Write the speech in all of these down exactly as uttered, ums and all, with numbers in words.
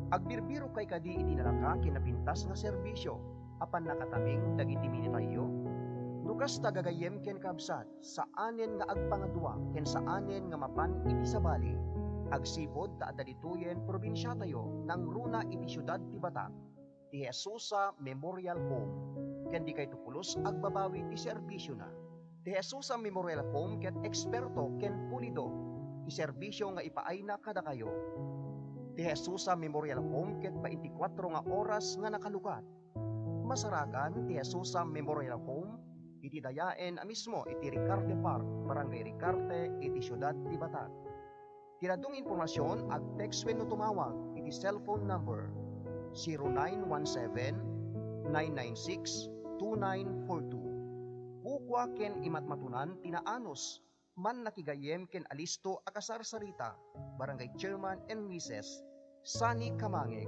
Agbirbirokay kadi iti nalaka ken napintas nga serbisio a pannakataming dagiti minatayyo? No kasta, gagayyem ken kabsat, saanen nga agpangadua ken saanen nga mapan iti sabali. Agsipud ta adda ditoyen probinsiatayo, nangruna iti siudad ti Batac, ti Jesusa Memorial Home, ken dikayto pulos agbabawi ti serbisiona. Ti Jesusa Memorial Home ket eksperto ken pulido ti serbisio nga ipaayna kadakayo. Ti Jesusa Memorial Home ket baintikwatro nga oras nga nakalukat. Masarakan ti Jesusa Memorial Home iti dayaen a mismo iti Ricarte Park, Barangay Ricarte, iti siudad ti Batac. Ti dadduma nga impormasion, ag-text wenno tumawag iti cellphone number zero nine one seven, nine nine six, two nine four two. Kukua ken imatmatunan ti naanus, mannakigayyem ken alisto a kasarsarita, Barangay Chairman and Missus Sunny Kamangeg.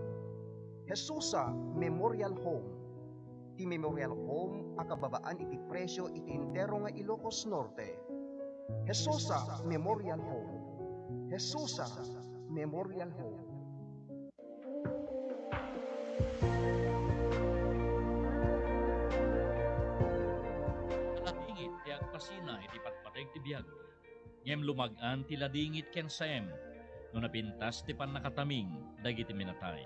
Jesusa Memorial Home. Ti Memorial Home a kababaan iti presio iti entero nga Ilocos Norte. Jesusa Memorial Home. Jesusa Memorial Home. Nadingit ti agpasina iti patpateg ti biag. Ngem lumag-an ti ladingit ken saem no napintas ti pannakataming dagiti minatay.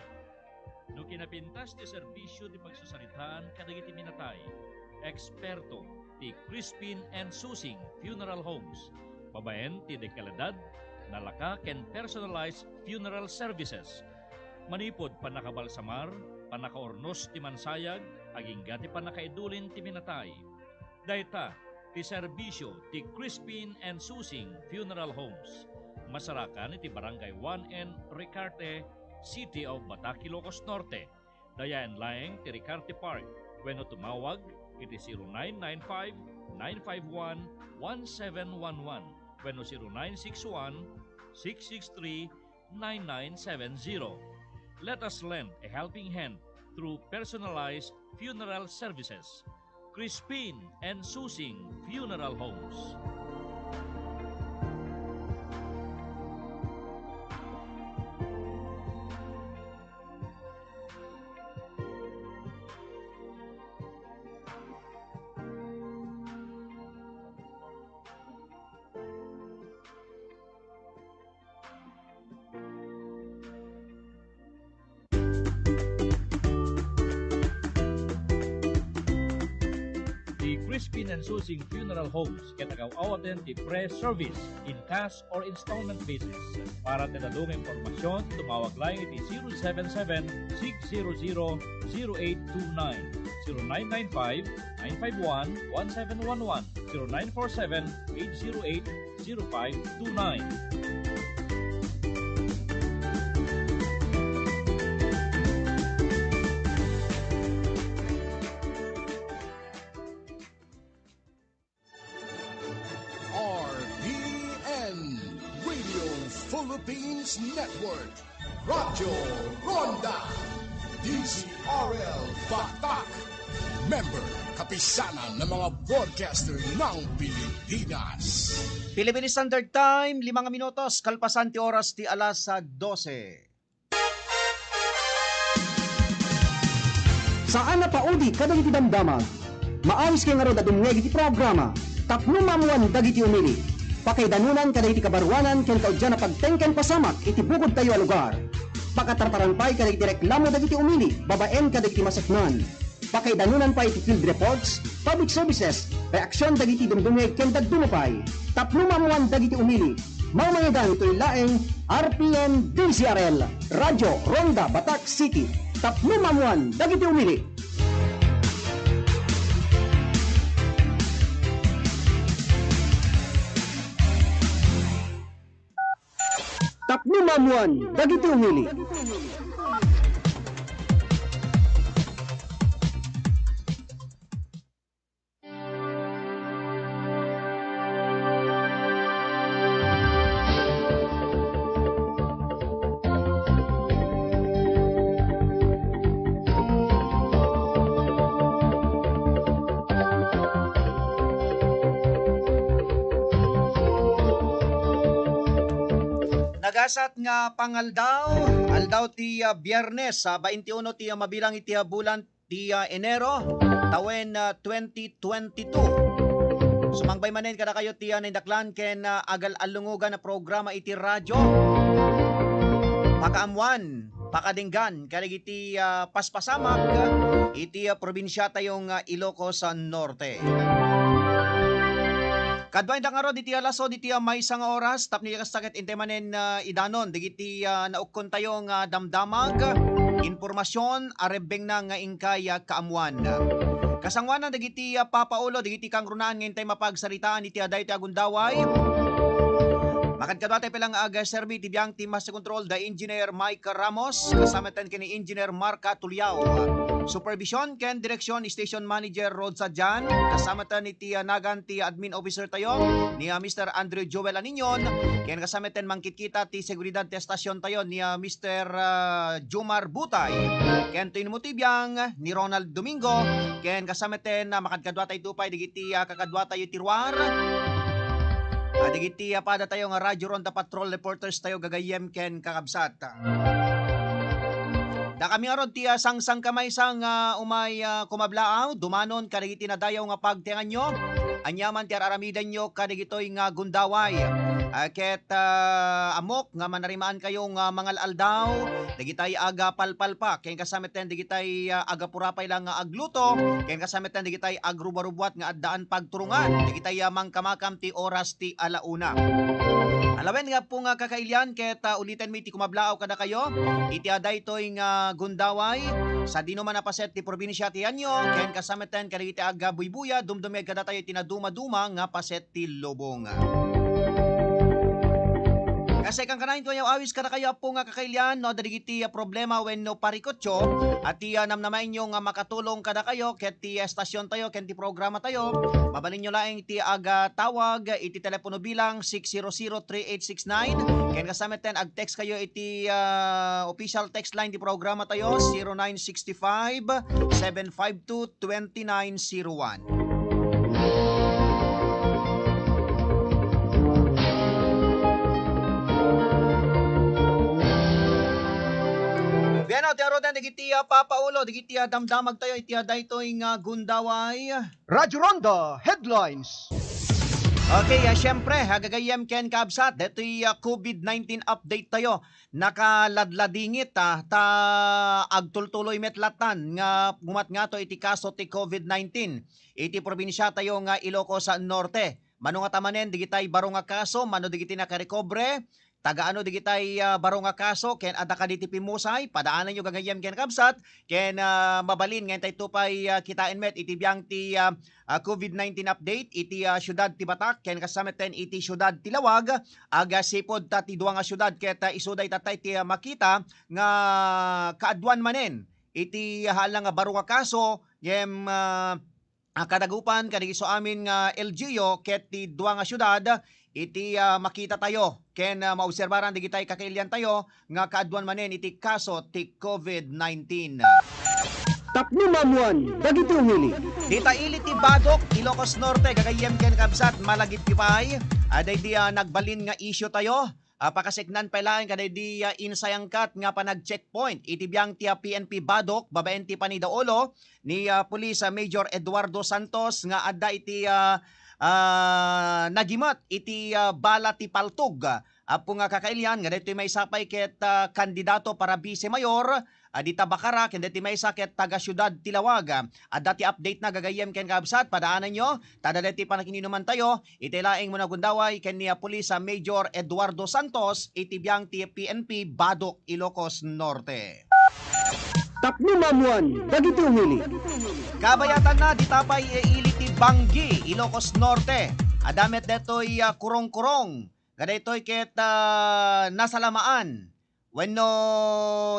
No kinapintas ti serbisio ti pagsasaritaan kadagiti minatay, eksperto ti Crispin and Susing Funeral Homes, babaen ti dekalidad, nalaka ken personalized funeral services. Manipud pannakabalsamar, pannakaurnos ti mansayag, agingga ti pannakaidulin ti minatay. Dayta ti serbisio ti Crispin and Susing Funeral Homes. Masarakan iti Barangay one N Ricarte, City of Batac, Ilocos Norte. Dayaen laeng ti Ricarte Park wenno tumawag iti zero nine nine five, nine five one, one seven one one wenno zero nine six one, six six three, nine nine seven zero. Let us lend a helping hand through personalized funeral services. Crispin and Susing Funeral Homes. Ti Crispin and Susing Funeral Homes ket agaw-awaten ti pre-service in cash or installment basis. Para ti dadduma nga impormasion, tumawag laeng iti zero seven seven, six zero zero, zero eight two nine, zero nine nine five, nine five one, one seven one one, zero nine four seven, eight zero eight, zero five two nine. R P N, Radio Philippines Network, Radyo Ronda, D Z R L Batac. Member, Kapisanan ng mga Broadcaster ng Pilipinas. Philippine Standard Time, lima nga minutos, kalpasan ti oras ti alas dose. Saan a paudi kadagiti damdamag. Maawis kay ngarud a dumngeg iti programa tapno maammoan dagiti umili. Pakaidanonan kadagiti kabaruanan ken kauddian a pagteng ken pasamak iti bukodtayo a lugar. Pakatartaran pay kadagiti reklamo dagiti umili babaen kadagiti maseknan. Pakaidanonan pay iti field reports, public services, reaksion dagiti dumdumngeg ken dadduma pay. Tapno maammoan dagiti umili, mangmangigan itoy laeng R P N D Z R L, Radyo Ronda Batac City. Tapno maammoan dagiti umili. Tapno maammoan dagiti umili. Kakabsat nga pangaldaw, aldaw ti, ah, Biyernes, ah, baintiuno ti, ah, mabilang iti, ah, bulan ti, ah, Enero, tawen, ah, twenty twenty-two. Sumangbay manen kadakayo ti, ah, naindaklan ken, ah, agal-allungogan a programa iti radyo. Pakaammuan, pakadenggan, kadagiti, ah, paspasamak iti, ah, probinsiatayo nga Ilocos, ah, Norte. Kaduayen da ngarud iti alas dos iti, ah, maysa nga oras, tapno kasta ket intay manen, ah, idanon dagiti, ah, naukkontayo nga damdamag, impormasion a rebbengna nga inkay, ah, kaammuan. Kasangoanan dagiti, ah, papaulo dagiti kangrunaan nga intay mapagsaritaan iti, ah, daytoy a gundaway. Makadkaduatay pay la nga agaserbi iti biang ti Master Control da Engineer Mike Ramos, kasama ten ken ni Engineer Mark Tuliao. Supervision ken direksyon, Station Manager Rod Sadian, kasama ten iti, ah, nagan ti admin officer tayo ni, ah, Mister Andrew Joel Aninion, ken kasama ten mangkitkita ti seguridad ti estasyon tayo ni, ah, Mister, ah, Jomar Butay, ken ti inmo ti biang ni Ronald Domingo, ken kasama ten, ah, makadkaduatay to pay dagiti, ah, kakaduatayo ti ruar. Ah, dagiti, ah, padatayo nga Radyo Ronda Patrol reporters tayo gagayyem ken kakabsat. Dakami ngarud ti, ah, sangsangkamaysa nga umay, ah, kumablaaw, dumanon kadagiti nadayaw nga pagtianganyo. Aniaman ti ar-aramidenyo kadagitoy nga gundaway. Ah, ket, ah, ammok nga manarimaankayo nga mangal-aldaw, dagitay agpalpalpa, ken kasama ten dagitay, ah, agpura pay la nga agluto, ken kasama ten dagitay agrubrubuat nga addaan pagturungan, dagitay, ah, mangkamakam ti oras ti ala una. Alawen nga po nga kakailian ket, ah, uliten mi ti kumablaaw kadakayo iti, ah, daytoy nga gundaway, sadino man a paset ti probinsia ti Anyo, ken kasama ten kadagiti agbuybuya, dumdumeg kadatayo iti nadumaduma nga paset ti lubong. Kasay kankanayon ti ayaw awis kadakayo, Apo nga kakailian, no, dagiti, ah, problema wenno parikutyo, a ti, ah, namnamaenyo nga makatulong kadakayo, ket ti, ah, estasyon tayo, ken ti programa tayo, mabalinyo laeng ti agatawag iti telepono bilang six zero zero three eight six nine, ken kasama ten ag-text kayo iti, ah, official text line ti programa tayo, zero nine six five, seven five two, twenty nine zero one. Biano, ti arudan, dagiti, ah, papaulo, dagiti, ah, damdamag tayo, iti, ah, daytoy nga gundaway. Radyo Ronda Headlines. Okay, ah, syempre, ah, gagayyem ken kabsat, daytoy, ah, covid nineteen update tayo. Nakaladladingit, ah, ta agtultuloy met latan nga gumatngato iti kaso ti covid nineteen iti probinsia tayo nga Ilocos Norte. Mano nga tamanen digitay baro nga kaso, mano digiti nakarekobre, tagaano digitay, ah, baro nga kaso, ken adda kadi ti pimmusay, padaananyo gagayyem ken kabsat, ken, ah, mabalin nga intay to pay, ah, kitaen met iti biang ti, ah, ah, covid nineteen update iti, ah, siudad ti Batac, ken kasama ten iti siudad ti Laoag, agsipud ta ti dua nga siudad ket, ah, isu dayta tay ti, ah, makita nga kaaduan manen iti hala nga baro nga kaso, ngem, ah, ah, kadagupan kadagiti isu amin nga L G U ket ti dua nga siudad iti, ah, makita tayo ken, ah, maobserbaran digitay kakailian tayo nga kaaduan manen iti kaso ti covid nineteen. Tapno maammuan dagiti umili. Dita ili ti Badoc, Ilocos Norte, gagayyem ken kabsat, malagipyo pay. Adda idi, ah, nagbalin nga isyu tayo. Ah, pakaseknan pay laeng kadaydi, ah, insayangkat nga panag-checkpoint iti biang ti, ah, P N P Badoc babaen ti panidaulo ni, ah, Police, ah, Major Eduardo Santos nga adda iti, ah, ah, nagimet iti, ah, bala ti paltog. Apo nga kakailian nga daytoy maysa pay ket, ah, kandidato para bise mayor, ah, dita Bacara, ken daytoy maysa ket taga-siudad ti Laoag. Adda ti update na gagayyem ken kabsat, padaananyo, ta adda daytoy panakininuman tayo, iti laeng muna gundaway ken ni, ah, Police, ah, Major Eduardo Santos, iti biang ti P N P Badoc, Ilocos Norte. Tapno maammuan dagiti umili. Kabayatanna, dita pay ili ti Banggi, Ilocos Norte. Adda met daytoy, ah, kurong-kurong nga daytoy ket, ah, nasalamaan wenno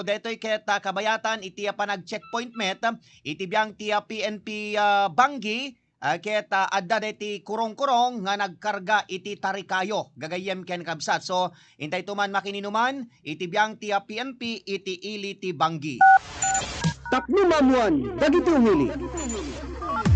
daytoy ket, ah, kabayatan iti, ah, panag-checkpoint met iti biang ti, ah, P N P, ah, Banggi, ah, ket, ah, adda daytoy kurong-kurong nga nagkarga iti tarikayo, gagayyem ken kabsat. So, intay to man makininuman iti biang ti, ah, P N P iti ili ti Banggi. Tapno maammuan dagiti umili.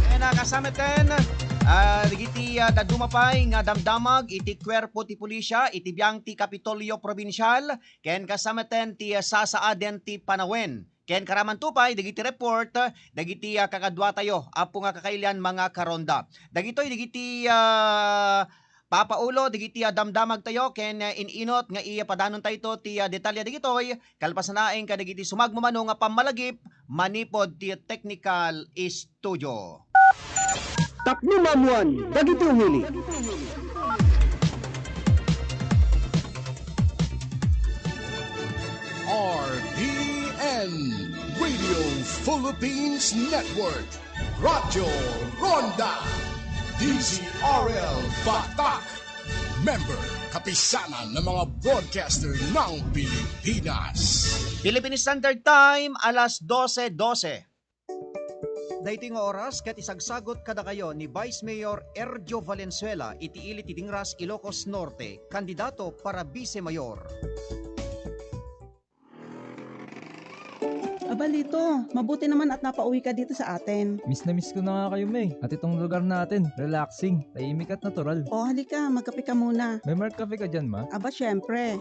Ken, ah, kasama ten, ah, Ah, dagiti, ah, dadduma pay nga damdamag iti kuerpo ti pulisya iti biang ti Kapitolyo Probinsial ken kasamaten ti, ah, sasaaden ti panawen. Ken karamanto pay dagiti report, ah, dagiti, ah, kakaduatayo, apo nga kakailian, mga karonda. Dagitoy dagiti, ah, papaulo dagiti, ah, damdamagtayo ken, ah, in-inot nga ipadanon tayto ti, ah, detalye dagitoy kalpasan laeng kadagiti sumagmamano nga pammalagip manipud ti technical studio. Tapno maammuan dagiti umili. R P N, Radio Philippines Network, Radyo Ronda, D Z R L Batak, member, kapisanan ng mga broadcaster ng Pilipinas. Philippine Standard Time, alas dose dose. Daytoy nga oras ket isagsagot kadakayo ni Vice Mayor Ergio Valenzuela iti ili ti Dingras, Ilocos Norte, kandidato para Vice Mayor. Aba, Lito, mabuti naman at napauwi ka dito sa atin. Miss na miss ko na nga kayo, May. At itong lugar natin, relaxing, tahimik at natural. O, halika, magkape ka muna. May Mark Cafe ka dyan, Ma? Aba, syempre.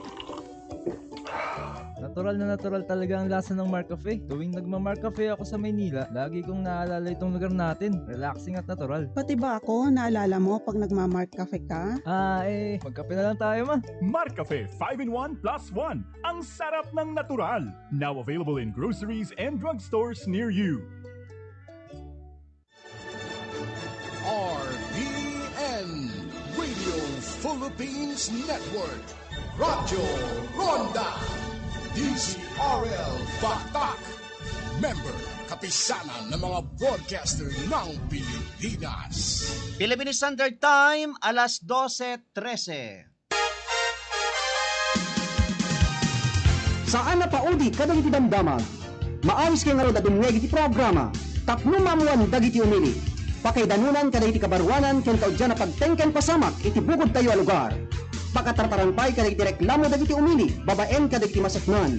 Natural na natural talaga ang lasa ng Mark Cafe. Tuwing nagma-Mark Cafe ako sa Maynila, lagi kong naalala itong lugar natin. Relaxing at natural. Pati ba ako, naalala mo pag nagma-Mark Cafe ka? Ah, eh, magkape na lang tayo, Ma. Mark Cafe five in one plus one. Ang sarap ng natural. Now available in groceries and drugstores near you. R P N, Radio Philippines Network, Radyo Ronda, D Z R L Batak, member, kapisanan ng mga broadcaster ng Pilipinas. Philippine Standard Time, alas dose trese. Saan a paudi kadagiti damdamag. Maawis kay ngarud a dumngeg iti programa tapno maammuan dagiti umili. Pakaidanonan kadagiti kabaruanan ken kaudyan a pagteng ken pasamak iti bukodtayo a lugar. Pakatartaran pay kadagiti reklamo dagiti umili babaen kadagiti maseknan.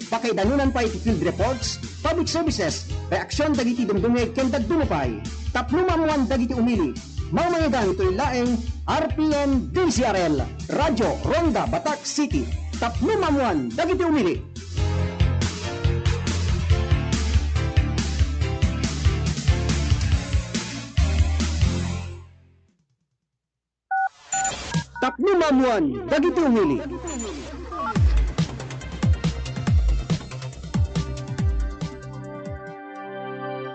Pakaidanonan pay iti field reports, public services, reaksyon dagiti dumdumngeg ken dadduma pay. Tapno maammuan dagiti umili, mamayegan toy laeng R P N D Z R L, Radyo Ronda Batak City. Tapno maammuan dagiti umili. Tapno maammuan dagiti umili.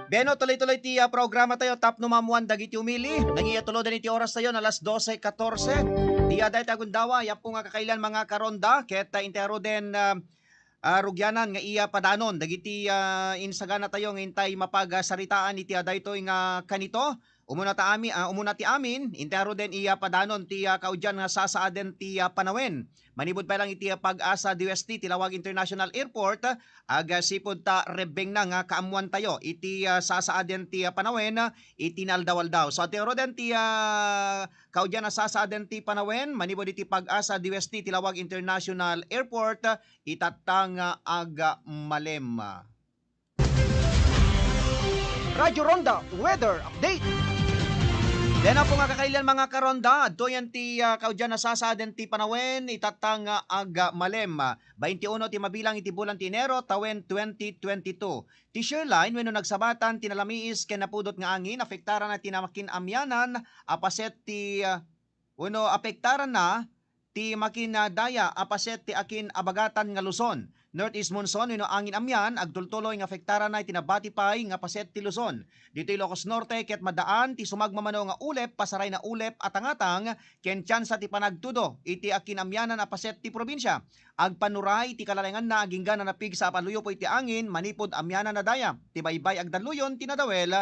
Beno, tuloy-tuloy ti, ah, programa tayo, Tapno Maammuan Dagiti Umili. Nangiya tuloden iti oras tayo na alas dose katorse. Ti, ah, dayta a gundaway, apo nga kakailian, mga karonda, ket, ah, intero den, ah, ah, rugianan nga iya padanon dagiti, ah, insagana tayo nga intay mapagsaritaan iti, ah, daytoy nga kanito. Umuna ta ami-, ah, umuna ti amin, intero den iya padanon ti, ah, kaudian nga sasaaden ti, ah, panawen. Manipud pay lang iti, ah, Pag-asa Dewes T, Tilawag International Airport, ah, agsipud ta rebbengna nga kaammuantayo iti, ah, sasaaden ti, ah, panawen, ah, iti naaldaw-aldaw. So, intero den ti, ah, kaudian nga sasaaden ti panawen, manipud iti Pag-asa Dewes T, Tilawag International Airport, ah, itatta nga agmalem. Radyo Ronda Weather Update. Den apo nga kakailian, mga karonda, adtoyen ti, ah, kaudian nga sasaaden ti panawen, itatta nga agmalem. Baintiuno ti mabilang iti bulan ti Enero, tawen twenty twenty-two. Ti shear line wenno nagsabatan ti nalamiis ken napudot nga angin, apektarana ti makin-amianan a paset ti, ah, wenno apektarana ti makin-, ah, daya a paset ti akin-abagatan nga Luzon. Northeast monsoon wenno angin amian agtultuloy nga apektarana iti nabati pay nga paset ti Luzon. Ditoy Ilocos Norte ket maddaan ti sumagmamano nga ulep, pasaray nga ulep a tangatang ken tiansa ti panagtudo iti akin-amianan a paset ti probinsia. Agpanuray ti kalalayanganna agingga na napigsa a paluyupo iti angin manipud amianan a daya. Ti baybay agdalluyon ti nadawel,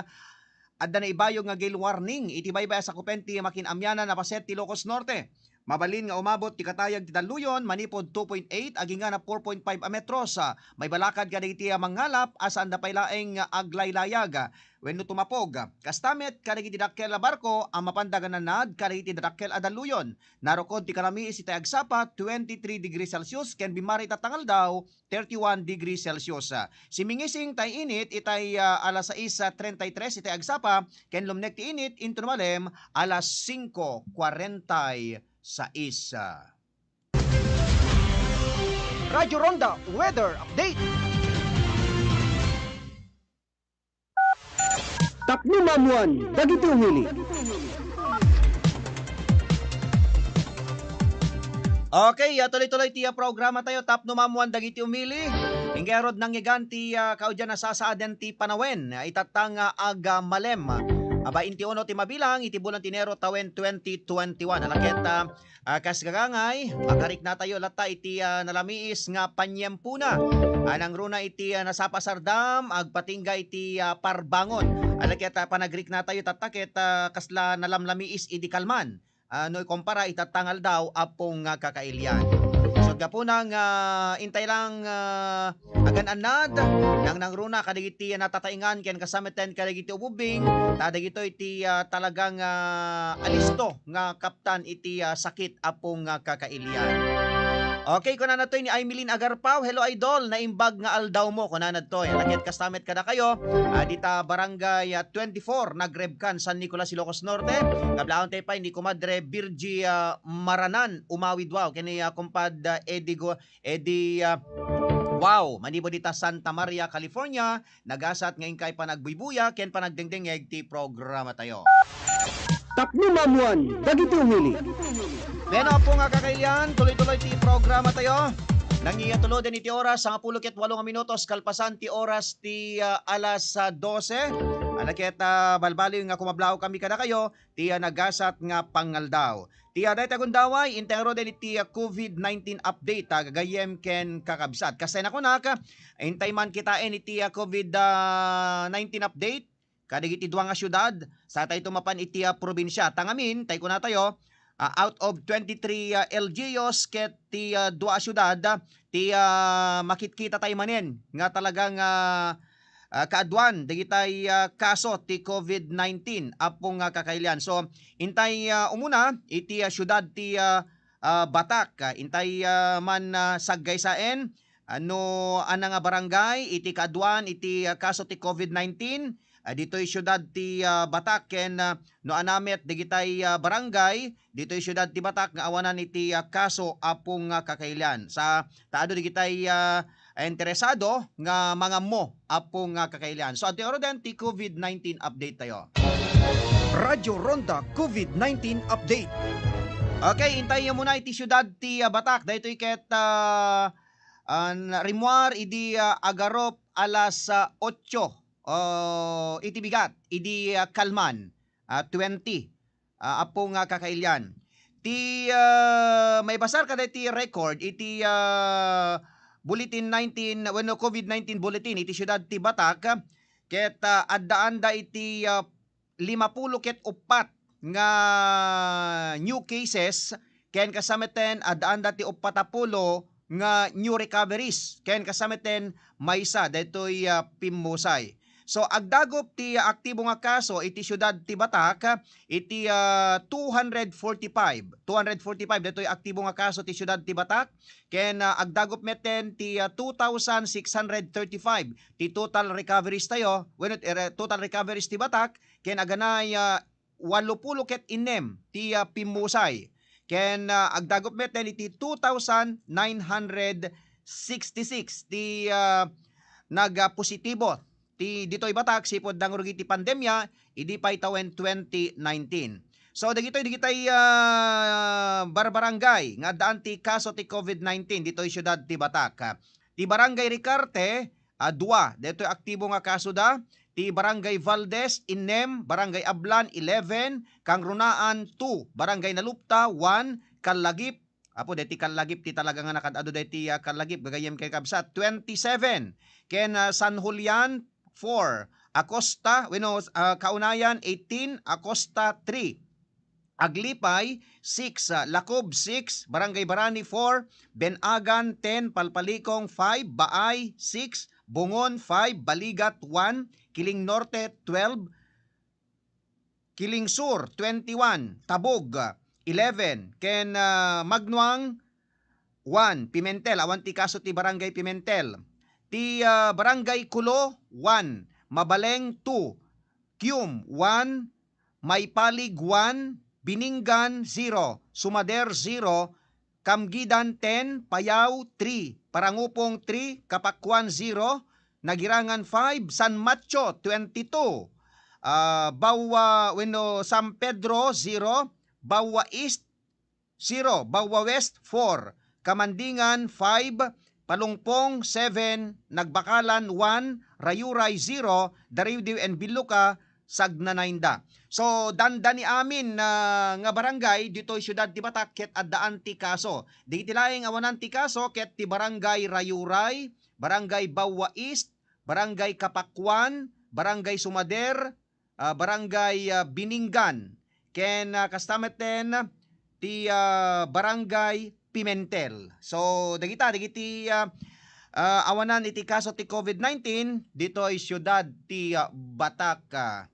adda naibayog nga gale warning iti baybay a sakupen ti makin-amianan a paset ti Ilocos Norte. Mabalin nga umabot ti katayag ti dalluyon manipud two point eight agingga na four point five a metros. Ah, maibalakad kadagiti, ah, mangngalap a saanda pay laeng nga aglaylayag, ah, wenno tumapog. Kasta met kadagiti dakkel a barko a mapanda nga nanad kadagiti dakkel a dalluyon. Narukod ti kalamiis itay agsapa, twenty-three degrees Celsius, ken bimmara ita tangaldaw, thirty-one degrees Celsius. Simingising tay init itay, ah, alas sais treinta y tres itay agsapa, ken lumnek ti init inton malem alas singko kuarentay sais. Radyo Ronda Weather Update. Tapno maammuan dagiti umili. Okay, ah, tuloy-tuloy ti, ah, programa tayo, Tapno Maammuan dagiti umili. Inggerod nangyigan ti, ah, kaudyan a sasaaden ti panawen, ah, itatta nga aga malem. Aba, inti uno ti mabilang iti bulan ti Enero tawen twenty twenty-one. Alaket, ah, Ah, kas gagangay, akariknatayo latta iti, ah, nalamiis nga paniempona. Ah, nangruna iti, ah, nasapa sardam, agpatingga iti, ah, parbangon. Ala ket, ah, panagriknatayo tatta ket, ah, kasla nalamlamiis idi kalman. Ah, no ikumpara itatta nga aldaw, Apo nga kakailian. So, gapuna nga intay lang, ah, agan-annad, nangnangruna kadagiti natataengan ken kasta metten kadagiti ububing, ta dagitoy ti, ah, talagang, ah, alisto nga kaptan iti, ah, sakit, Apo nga kakailian. Okay, kunana toy ni Aimelin Agarpao, "Hello, Idol, naimbag nga aldaw mo," kunana toy. Alaket kasta met kadakayo, ah, dita barangay, ah, twenty-four, Nagrebcan, San Nicolas, Ilocos Norte. Kablaon tayo pay ni Kumadre Virgie, ah, Maranan, Umawid, wow, ken ni, ah, Kumpad, ah, Eddie Gu-, Eddie, ah, wow, manipud ita Santa Maria, California, nagasat nga inkay panagbuybuya ken panagdengdengngeg ti programa tayo. Tapno maammuan dagiti umili. Bueno, Apo nga kakailian, tuloy-tuloy ti programa tayo. Nangiya tuloden iti oras, sangapulo ket walo nga minutos, kalpasan ti oras ti, ah, alas, ah, dose. Ala ket, ah, balbaliw nga kumablaaw kami kadakayo, ti, ah, nagasat nga pangaldaw. Ti, ah, dayta gundaway, intay ngaruden iti, ah, covid nineteen update, ah, gagayyem ken kakabsat. Kasta nakunak, intay man kitaen iti, ah, covid, ah, nineteen update kadagiti dua nga siudad, sa tayo mapan iti, ah, probinsia. Tangamin, tay kunatayo, ah, out of twenty-three, ah, L G Us ket ti, ah, dua a siudad, ah, ti, ah, makitkita tayo manen nga talagang, ah, ah, kaaduan dagitay, ah, kaso ti covid nineteen, Apo nga kakailian. So, intay, ah, umuna iti, ah, siudad ti, ah, ah, Batak, ah, intay, ah, man, ah, saggaysaen, ah, no ania nga barangay iti kaaduan iti, ah, kaso ti covid nineteen, ah, ditoy siudad ti, ah, Batak ken, ah, no ania met dagitay, ah, barangay ditoy siudad ti Batak nga awanan iti, ah, kaso, Apo nga kakailian. Sa ta adu dagitay, ah, interesado nga mangammo, Apo nga kakailian. So, adtoy ngaruden ti covid nineteen update tayo. Radyo Ronda covid nineteen update. Okay, intay muna iti siudad ti, ah, Batak. Daytoy ket, ah, ah, rimmuar idi, ah, agarop alas, ah, otso, oh, iti bigat, idi, ah, kalman, ah, twenty, ah, Apo nga kakailian. Ti, ah, maibasar kadagiti record iti, ah, bulletin nineteen, wenno covid nineteen bulletin iti siudad ti Batak, ket, ah, addaanda iti, ah, limapulo ket uppat nga new cases, ken kasta metten addaanda ti uppat a pulo nga new recoveries, ken kasta metten maysa daytoy, ah, pimmusay. So, agdagop ti aktibo nga kaso iti siudad ti Batak iti, ah, two hundred forty-five. Two hundred forty-five daytoy aktibo nga kaso ti siudad ti Batak, ken, ah, agdagop metten ti, ah, two thousand six hundred thirty-five ti total recoveries tayo, wenno, eh, total recoveries ti Batak, ken aganay, ah, walupulo ket innem ti, ah, pimmusay. Ken, ah, agdagop metten iti two thousand nine hundred sixty-six ti, ah, nag, ah, positibo ti ditoy Batak sipud nangrugi ti pandemya idi pay tawen twenty nineteen. So, dagitoy, dagitay, ah, barbarangay nga addaan ti kaso ti covid nineteen ditoy siudad ti Batak. Ti Barangay Ricarte, ah, dua. Daytoy aktibo nga kaso da. Ti Barangay Valdez, innem. Barangay Ablan, eleven. Kangrunaan, two. Barangay Nalupta, one. Callagip, Apo, deti Callagip ti talaga nga nakad-adu deti, ah, Callagip, gagayyem ken kabsat, twenty-seven. Ken, ah, San Julian, four. Acosta, wenno, ah, Kaunayan, eighteen. Acosta, three. Aglipay, six, ah, Lacob, six, Barangay Barani, four, Benagan, ten, Palpalikong, five, Baay, six, Bungon, five, Baligat, one, Kiling Norte, twelve, Kiling Sur, twenty-one, Tabog, eleven, ken, ah, Magnuang, one, Pimentel, awan ti kaso ti Barangay Pimentel. Ti, ah, Barangay Kulo, one, Mabaleng, two, Kium, one, Maipalig, one, Bininggan, zero, Sumader, zero, Kamgidan, ten, Payao, three, Parangupong, three, Capacquan, zero, Nagirangan, five, San Mateo, twenty-two, ah, Bawa, wenno San Pedro, zero, Bawa East, zero, Bawa West, four, Kamandingan, five, Palungpong, seven, Nagbakalan, one, Rayuray, zero, Dariudiw and Biluca, sagnanaynda. So, dandani amin, ah, nga barangay ditoy siudad ti Batak ket addaan ti kaso. Dagiti laeng awanan ti kaso ket ti Barangay Rayuray, Barangay Bawa East, Barangay Capacquan, Barangay Sumader, ah, Barangay, ah, Bininggan, ken, ah, kasta metten ti, ah, Barangay Pimentel. So, dagita, dagiti, ah, ah, awanan iti kaso ti COVID nineteen ditoy siudad ti, ah, Batak, ah.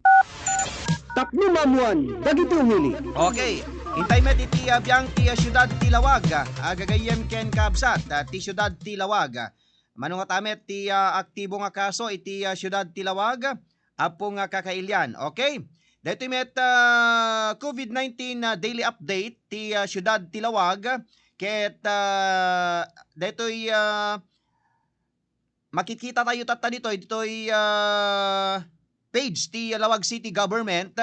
Tapno maammuan dagiti umili. Okay, intay met iti, ah, biang ti, ah, siudad ti Laoag, ah, gagayyem ken kabsat, ah, ti siudad ti Laoag. Mano ngata met ti, ah, aktibo nga kaso iti, ah, siudad ti Laoag, Apo nga kakailian. Okay? Daytoy met, ah, COVID nineteen, ah, daily update ti, ah, siudad ti Laoag. Ket, ah, daytoy, ah, makikita tayo tatta ditoy, ditoy, ah, page ti Laoag City Government.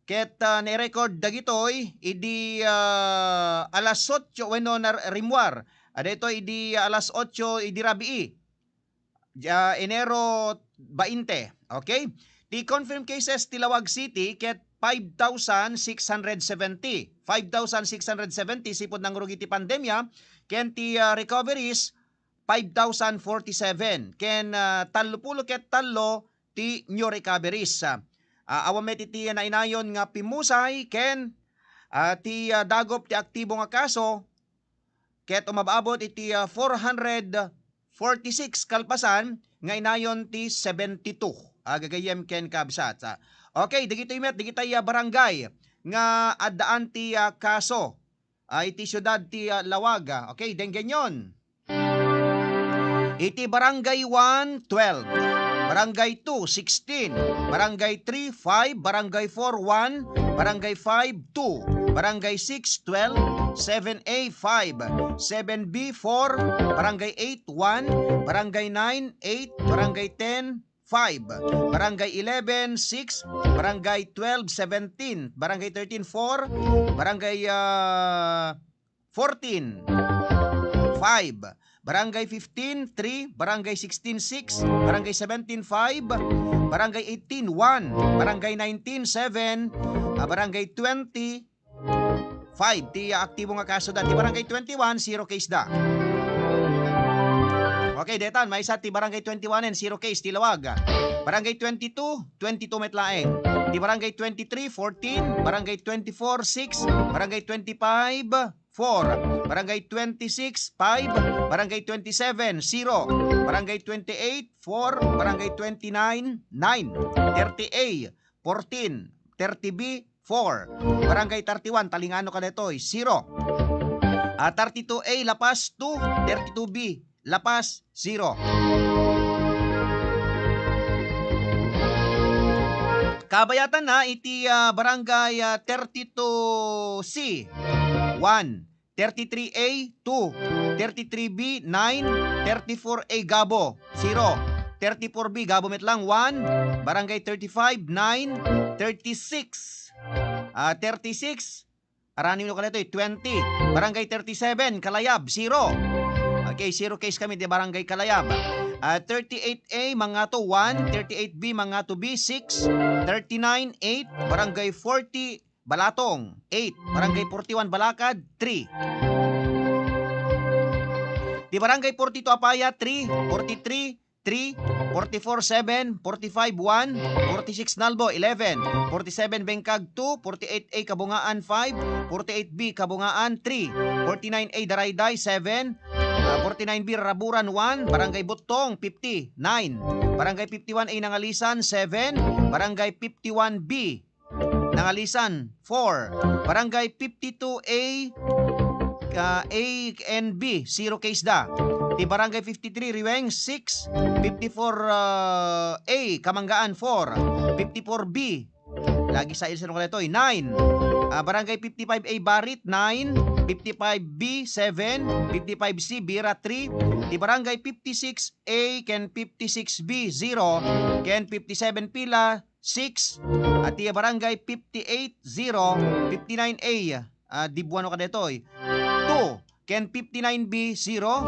Ket, ah, nai-record dagitoy idi, ah, alas otso wenno na rimmuar. Ah, daytoy idi, ah, alas otso idi rabii. Dia, Enero bainte. Okay? Ti confirmed cases ti Laoag City ket five thousand six hundred seventy. Five thousand six hundred seventy sipud nangrugi ti pandemia, ken ti, ah, recoveries, five thousand forty-seven. Ken, ah, tallopulo ket tallo ti new recoveries. Ah, awan met iti nainayon nga pimmusay ken, ah, ti, ah, dagop ti aktibo nga kaso, ket umab-abot iti, ah, four hundred forty-six kalpasan nga inayon ti seventy-two. Ah, gagayyem ken kabsat. Ah, okay, dagitoy met, dagitay, ah, barangay nga addaan ti, ah, kaso, ah, iti siudad ti, ah, Laoag. Ah, okay, denggenyon. Iti Barangay one, twelve. Barangay two, sixteen. Barangay three, five. Barangay four, one. Barangay five, two. Barangay six, twelve. Seven A, five. Seven B, four. Barangay eight, one. Barangay nine, eight. Barangay ten, five. Barangay eleven, six. Barangay twelve, seventeen. Barangay thirteen, four. Barangay, ah, fourteen, five. Barangay fifteen, three. Barangay sixteen, six. Barangay seventeen, five. Barangay eighteen, one. Barangay nineteen, seven. Ah, Barangay twenty, five. Ti, ah, aktibo nga kaso da. Ti Barangay twenty-one, zero case da. Okay, detan, maysa ti Barangay twenty-one and zero case ti Laoag. Barangay twenty-two, twenty-two met laeng. Ti Barangay twenty-three, fourteen. Barangay twenty-four, six. Barangay twenty-five, four. Barangay twenty-six, five. Barangay twenty-seven, zero. Barangay twenty-eight, four. Barangay twenty-nine, nine. Thirty A, fourteen. Thirty B, four. Barangay thirty-one, talingano ka daytoy, zero. Ah, thirty-two A, La Paz, two. Thirty-two B, La Paz, zero. Kabayatanna iti, ah, Barangay, ah, thirty-two C, one. Thirty-three A, two. Thirty-three B, nine. Thirty-four A, Gabo, zero. Thirty-four B, Gabo met lang, one. Barangay thirty-five, nine. Thirty-six, ah, thirty-six, Aranimno kadaytoy, twenty. Barangay thirty-seven, Kalayab, zero. Okay, zero case kami di Barangay Kalayab. Ah, thirty-eight A, Mangato, one. Thirty-eight B, Mangato B, six. Thirty-nine, eight. Barangay forty, Balatong, eight. Barangay forty-one, Balakad, three. Di Barangay forty-two, Apaya, three. Forty-three, three. Forty-four, seven. Forty-five, one. Six Nalbo, eleven. Forty-seven Bengkag, two. Forty-eight A Kabungaan, five. Forty-eight B Kabungaan, three. Forty-nine A Darayday, seven. Ah, forty-nine B Raburan, one. Barangay Buttong, fifty, nine. Barangay fifty-one A Nangalisan, seven. Barangay fifty-one B Nangalisan, four. Barangay fifty-two A, ah, A and B, zero case da. Ti Barangay fifty-three Riweng, six. Fifty-four, ah, A Kamanggaan, four. Fifty-four B, lagi sa ilsen ko daytoy, nine. Ah, Barangay fifty-five A Barit, nine. Fifty-five B, seven. Fifty-five C Bira, three. Ti Barangay fifty-six A ken fifty-six B, zero. Ken fifty-seven Pila, six. At ti Barangay fifty-eight, zero. Fifty-nine A, ah, Dibuano kadetoy, two. Ken fifty-nine B, zero.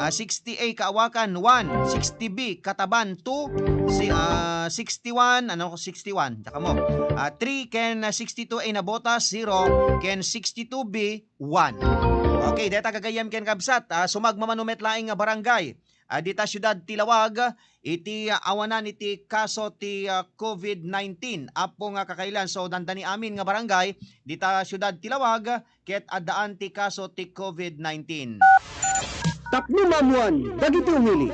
Ah, sixty A Kaawakan, one. Sixty B Kataban, two. Si, ah, sixty-one, ano, sixty-one, tsaka mo. Ah, three. Ken, ah, sixty-two A Nabotas, zero. Ken sixty-two B, one. Okay, deta gagayyem ken kabsat, ah, sumagmamano met laeng nga barangay. Ah, dita siudad ti Lawag, iti, ah, awanan iti kaso ti, ah, covid nineteen. Apo nga kakailan, so dandani amin nga barangay, dita siudad ti Lawag, ket addaan ti kaso ti covid nineteen. Tapno maammuan dagiti umili.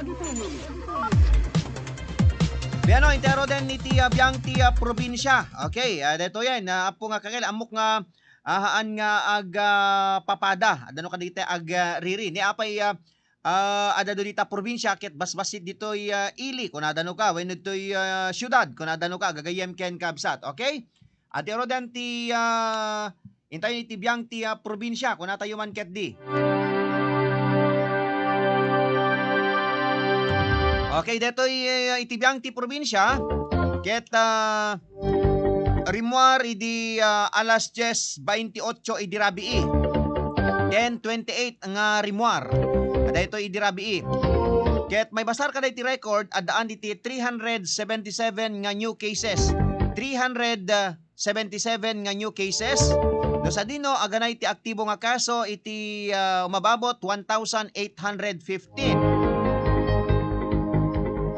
Biano, intero den iti, ah, biang ti, ah, probinsia. Okay, ah, daytoyen, ah, apo nga kakailan, ammok nga, ah, haan nga ag, ah, papada. Adda no kadagiti ag, ah, riri. Ni apay, ah, ah, adda dita probinsia ket basbassit ditoy, ah, ili, kunada no ka, wenno ditoy, ah, siudad, kunada no ka, gagayyem ken kabsat, okay? Ati aro den ti, ah, intayo iti biang ti, ah, probinsia, kunatayo man ketdi. Okay, detoy, eh, iti biang ti probinsia, ket, ah, rimmuar idi, ah, alas dies baintiotso idi rabii. Ten twenty-eight nga rimmuar. Daytoy idi rabii. Ket maibasar kadaytoy record, addaan iti three hundred seventy-seven nga new cases. Three hundred seventy-seven nga new cases. No sadino, aganay ti aktibo nga kaso iti, ah, umababot one thousand eight hundred fifteen.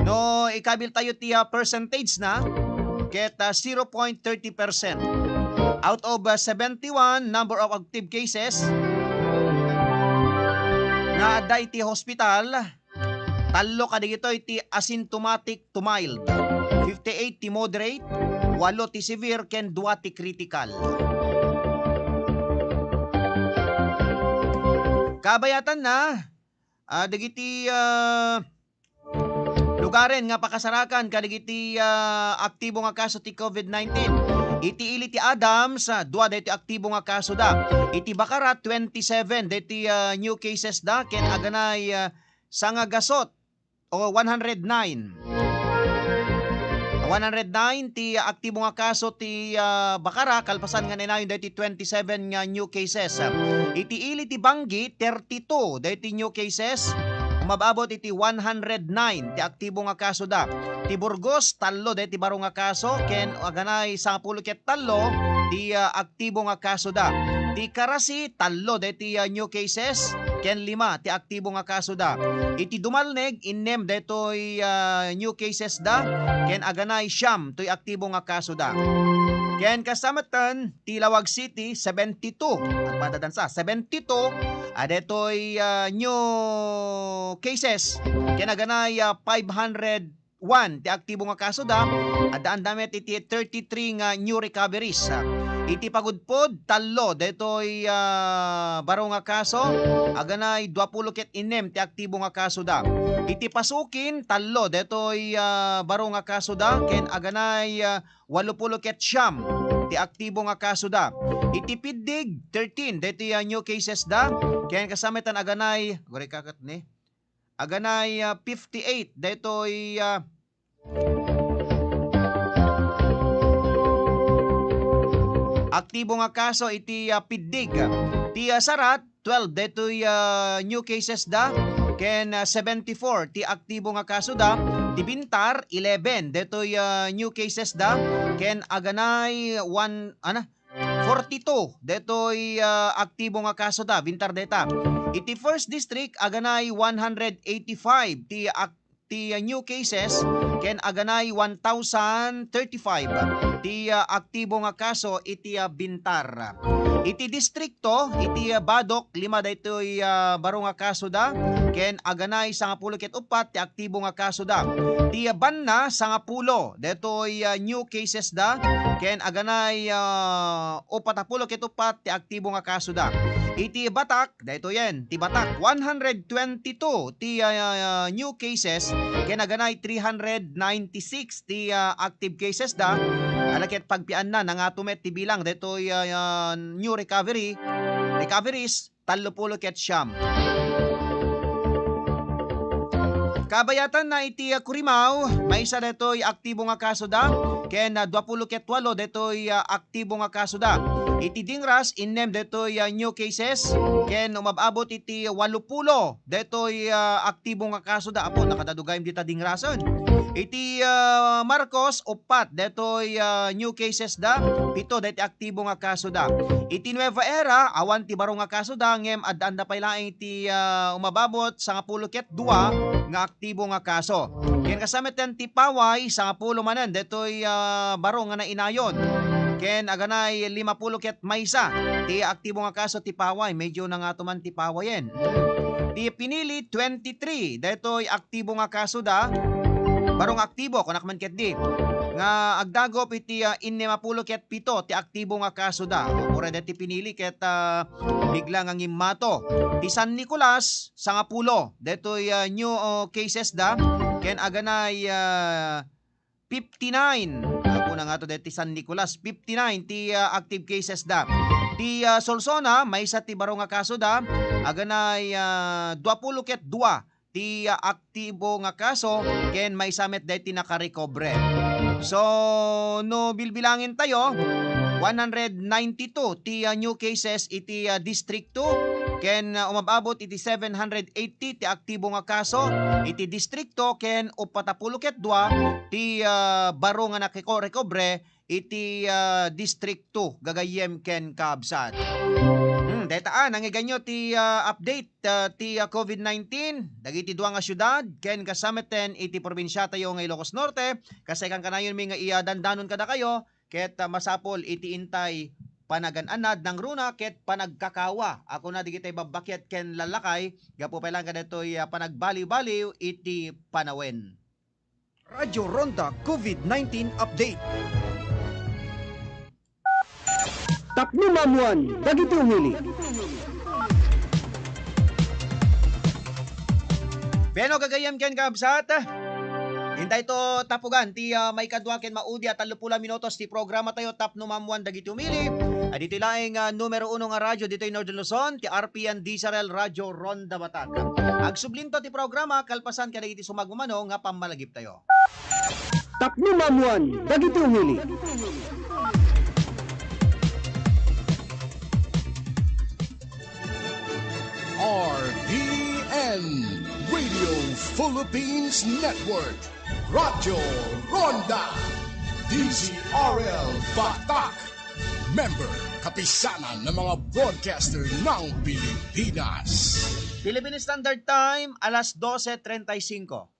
No ikabil tayo ti, ah, percentage na, ket, ah, zero point thirty percent. Out of, ah, seventy-one number of active cases nga adda iti hospital, tallo kadagitoy ti asymptomatic to mild, fifty-eight ti moderate, walo ti severe, ken dua ti critical. Kabayatan na, ah, dagiti, ah, lugaren nga pakasarakan kadagiti, ah, aktibo nga kaso ti covid nineteen. Iti ili ti Adams, ah, dua daytoy aktibo nga kaso da. Iti Bacara, twenty-seven daytoy, ah, new cases da, ken aganay, ah, sangagasut o one hundred nine. One hundred nine ti aktibo nga kaso ti, ah, Bacara, kalpasan nga nainayon daytoy twenty-seven nga new cases. Iti ili ti Banggi, thirty-two daytoy new cases. Umababot iti one hundred nine ti aktibo nga kaso da. Ti Burgos, tallo daytoy baro nga kaso, ken aganay sangapulo ket tallo ti, ah, aktibo nga kaso da. Ti Carasi, tallo daytoy, ah, new cases, ken lima ti aktibo nga kaso da. Iti Dumalneg, innem daytoy, ah, new cases da, ken aganay siam toy aktibo nga kaso da. Ken kasta metten, ti Laoag City, seventy-two. Agpadadansa, seventy-two, ah, daytoy, ah, new cases, ken aganay, ah, five hundred one ti aktibo nga kaso da, addaan da met iti thirty-three nga new recoveries. Iti Pagudpod, tallo daytoy, ah, baro nga kaso, aganay duapulo ket innem ti aktibo nga kaso da. Iti Pasukin, tallo daytoy, ah, baro nga kaso da, ken aganay, ah, walupulo ket siam ti aktibo nga kaso da. Iti Piddig, thirteen daytoy, ah, new cases da, ken kasta metten aganay, agurayka ket ni, aganay, ah, fifty-eight daytoy, ah, aktibo nga kaso iti, ah, Piddig. Ti, ah, Sarat, twelve daytoy, ah, new cases da, ken, ah, seventy-four ti aktibo nga kaso da. Ti Bintar, eleven daytoy, ah, new cases da, ken aganay one, ana, forty-two daytoy, ah, aktibo nga kaso da, Bintar dayta. Iti First District, aganay one hundred eighty-five ti ak-, ti, ah, new cases ken aganay one thousand thirty-five ti, ah, aktibo nga kaso iti, ah, Bintar. Iti distrikto, iti, ah, Badoc, lima daytoy, ah, baro nga kasoda ken aganay sangapulo ket uppat ti aktibo nga kasoda. Ti, ah, Banna, sangapulo daytoy, ah, new casesda ken aganay, ah, uppat a pulo ket uppat ti aktibo nga kasoda. Iti Batac, daytoyen, ti Batac, one hundred twenty-two ti, ah, new cases ken aganay three hundred ninety-six ti, ah, active cases da. Ala ket pagpianna, nangato met ti bilang daytoy, ah, new recovery, recoveries, tallo pulo ket siam. Kabayatanna iti, ah, Curimaw, maysa daytoy aktibo nga kaso da, ken, ah, dua pulo ket walo daytoy, ah, aktibo nga kaso da. Iti Dingras, innem daytoy, ah, new cases, ken umab-abot iti walo pulo daytoy, ah, aktibo nga kaso da. Apo, nakadadugayem dita Dingrasen. Iti, ah, Marcos, uppat daytoy, ah, new cases da, pito daytoy aktibo nga kaso da. Iti Nueva Era, awan ti baro nga kaso da, ngem addaan da pay laeng iti, ah, umababot sangapulo ket dua nga aktibo nga kaso. Ken kasta met ti Paway, sangapulo manen daytoy, ah, baro nga nainayon. Ken aganay lima pulo ket maysa ti aktibo nga kaso ti Paway, medyo nangato man ti Pawayen. Ti Pinili, twenty-three daytoy aktibo nga kaso da. Baro nga aktibo, kunak man ketdi. Nga agdagop iti, ah, innem a pulo ket pito ti aktibo nga kaso da. Uray daytoy Pinili ket, ah, bigla nga ngimmato. Ti San Nicolas, sangapulo daytoy, ah, new, oh, cases da. Ken aganay, ah, fifty-nine. Apo na nga to daytoy San Nicolas, fifty-nine ti, ah, active cases da. Ti, ah, Solsona, maysa ti baro nga kaso da. Aganay, ah, dua pulo ket dua ti, ah, aktibo nga kaso ken maysa met daytoy nakarekobre. So, no bilbilangentayo, one hundred ninety-two ti, ah, new cases iti, ah, District two ken, ah, umab-abot iti seven hundred eighty ti aktibo nga kaso iti distrikto ken uppat a pulo ket dua ti, ah, baro nga nakiko-, recovery iti, ah, District two, gagayyem ken kabsat. Hmm, dayta, ah, nangiganyo ti, ah, update, ah, ti, ah, covid nineteen dagiti dua nga siudad ken kasta metten iti probinsiatayo nga Ilocos Norte. Kas kankanayon mi nga iya dandanon kadakayo ket, ah, masapul iti intay panagan-anad nangruna ket panagkakawa a kuna dagiti babbaket ken lallakay gapu pay laeng kadaytoy, ah, panagbaliw-baliw iti panawen. Radyo Ronda COVID nineteen Update. Tapno maammuan dagiti umili. Wen, gagayyem ken kabsat, intay to tapugan ti, ah, maikadua ken maudi a tallo pulo a minutos ti programa tayo, Tapno Maammuan Dagiti Umili. A ditoy laeng, ah, numero uno nga radyo ditoy Northern Luzon, ti R P N D Z R L Radyo Ronda Batak. Agsublinto ti programa kalpasan kadagiti sumagmamano nga pammalagip tayo. Tapno maammuan dagiti umili. R P N Radio Philippines Network, Radyo Ronda, D Z R L Batak. Member, Kapisanan ng mga Broadcaster ng Pilipinas. Philippine Standard Time, alas dose treinta y cinco.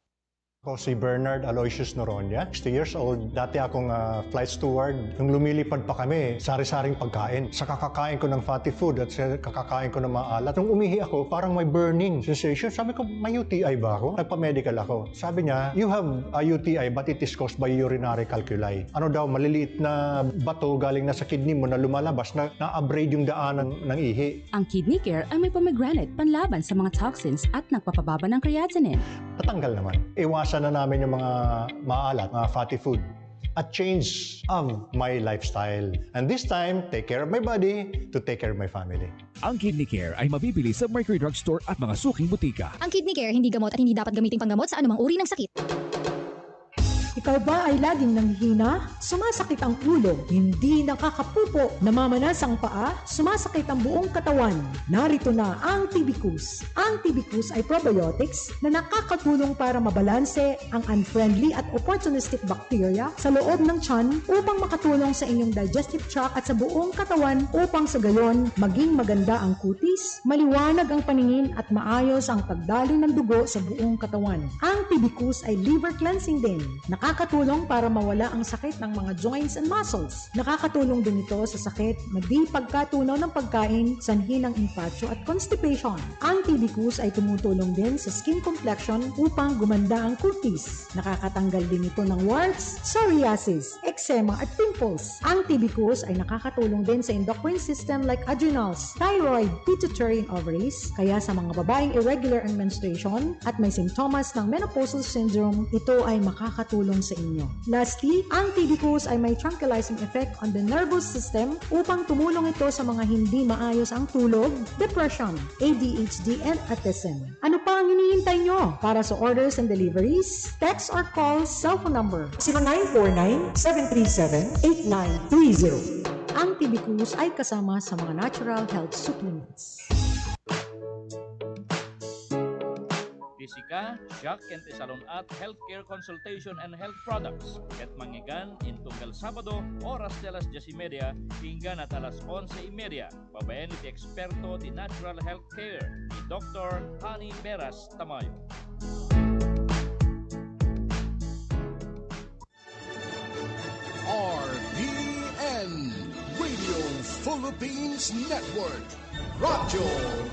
Ako si Bernard Aloysius Noroña, sixty years old. Dati akong, ah, flight steward. Nung lumilipad pa kami, sari-saring pagkain. Sa kakakain ko ng fatty food at sa kakakain ko ng maalat, nung umihi ako, parang may burning sensation. Sabi ko, "May U T I ba ako?" Nagpa-medical ako. Sabi niya, "You have a U T I, but it is caused by urinary calculi." Ano daw, maliliit na bato galing na sa kidney mo na lumalabas na na-abrade yung daanan ng ihi. Ang Kidney Care ay may pomegranate panlaban sa mga toxins at nagpapababa ng creatinine. Natanggal naman. Iwasan na namin yung mga maalat, mga fatty food. A change of my lifestyle. And this time, take care of my body to take care of my family. Ang Kidney Care ay mabibili sa Mercury Drug Store at mga suking butika. Ang Kidney Care hindi gamot at hindi dapat gamiting panggamot sa anumang uri ng sakit. Ikaw ba ay laging nanghihina? Sumasakit ang ulo, hindi nakakapupo, namamanas ang paa, sumasakit ang buong katawan? Narito na ang Tibicus. Ang Tibicus ay probiotics na nakakatulong para mabalanse ang unfriendly at opportunistic bacteria sa loob ng tiyan upang makatulong sa inyong digestive tract at sa buong katawan upang sa gayon maging maganda ang kutis, maliwanag ang paningin at maayos ang pagdaloy ng dugo sa buong katawan. Ang Tibicus ay liver cleansing din. Nakakatulong para mawala ang sakit ng mga joints and muscles. Nakakatulong din ito sa sakit na di pagkatunaw ng pagkain, sanhi ng impatso at constipation. Ang Tibicus ay tumutulong din sa skin complexion upang gumanda ang kutis. Nakakatanggal din ito ng warts, psoriasis, eczema at pimples. Ang Tibicus ay nakakatulong din sa endocrine system like adrenals, thyroid, pituitary and ovaries. Kaya sa mga babaeng irregular ang menstruation at may simptomas ng menopausal syndrome, ito ay makakatulong sa inyo. Lastly, ang Tibicus ay may tranquilizing effect on the nervous system upang tumulong ito sa mga hindi maayos ang tulog, depression, A D H D and autism. Ano pa ang hinihintay nyo? Para sa orders and deliveries, text or call cellphone number zero nine four nine, seven three seven, eight nine three zero. Ang Tibicus ay kasama sa mga natural health supplements. Ti sika, siak ken ti Salon-at Healthcare Consultation and Health Products. Ket mangngegana intunggal Sabado, oras ti alas diez y media, inggana ti alas onse y media. Babaen iti eksperto ti natural health care ni Doktor Honey Beras Tamayo. R P N Radio Philippines Network, Radyo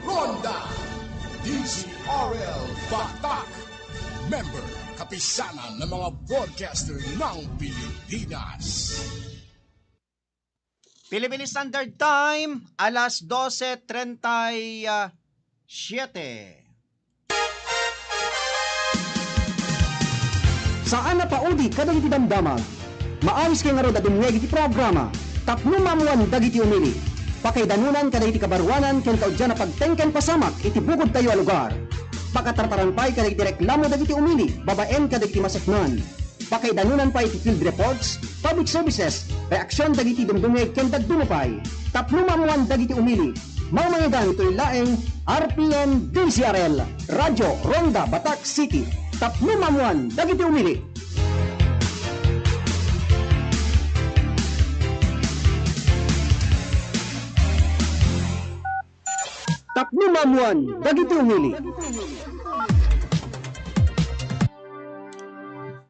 Ronda, D Z R L Batak, member, Kapisanan ng mga Broadcaster ng Pilipinas. Philippine Standard Time, alas dose treinta y siete. Saan a paudi kadagiti damdamag. Maayos kay ngarud a dumngeg iti programa Tapno Maammuan Dagiti Umili. Pakaidanonan kadagiti kabaruanan ken kauddian a pagteng ken pasamak iti bukodtayo a lugar. Pakatartaran pay kadagiti reklamo dagiti umili babaen kadagiti maseknan. Pakaidanonan pay iti field reports, public services, reaksion dagiti dumdumngeg ken dadduma pay. Tapno maammuan dagiti umili, mangmangegan itoy laeng R P N D Z R L, Radyo Ronda Batak City. Tapno maammuan dagiti umili. Tapno maammuan dagiti umili.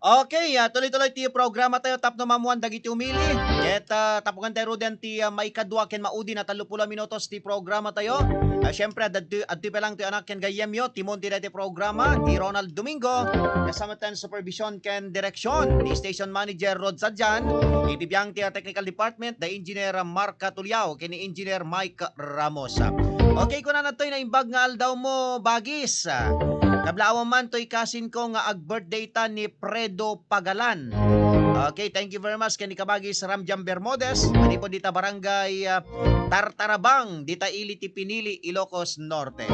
Okay, ah, tuloy-tuloy ti programa tayo, Tapno Maammuan Dagiti Umili. Ket, ah, tapukan tayo ruden ti, ah, maikadua ken maudin a tallopulo a minutos ti programa tayo. Ah, siyempre, adtoy, adtoy pa lang ti anak ken gayyemyo, timon ti daytoy programa, ni Ronald Domingo, kasama tayo supervision ken direksyon ni Station Manager Rod Sadian, iti biang ti, ah, technical department, da Engineer Mark Catuliao, ken ni Engineer Mike Ramos. Okay, kunana toy naimbag nga aldawmo, bagis. Kablaawam man toy kasinko nga ag-birthday ta ni Fredo Pagalan. Okay, thank you very much ken ni kabagis Ramjan Bermudez, manipud dita barangay, ah, Tartarabang, dita ili ti Pinili, Ilocos Norte.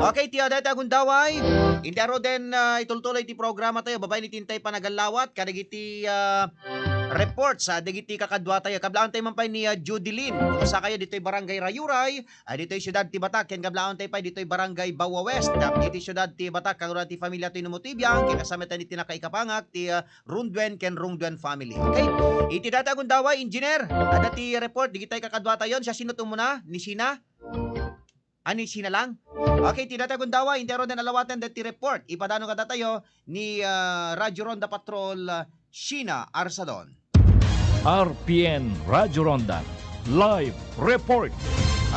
Okay, ti adda iti agundaway, inti aruden, ah, itultuloy ti programa tayo, babaen iti intay panagallawat, kadagiti, ah, reports, ah, dagiti kakadua tayo. Kablaawanta man pay ni, ah, Judeline. Kumusta kayo ditoy Barangay Rayuray, ah, ditoy siudad ti Batak, ken kablaawanta pay ditoy Barangay Baua West, ah, iti siudad ti Batak, kagura ti familia ti Numutubiang, ken kasama tayo iti nakaikapangak ti, ah, Runduen ken Runduen family. Okay? Iti dayta gundaway, engineer, adda ti report, dagiti kakadua tayo, siasino ti umuna, ni Sina? Ani sina lang? Okay, ti dayta gundaway, inti aruden a lawaten daytoy report. Ipadano kadatayo ni, ah, Radyo Ronda Patrol, ah, Sheena Arsadon. R P N Radyo Ronda Live Report.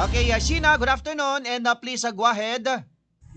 Okay, ah, Sheena, good afternoon and, ah, please, ah, go ahead.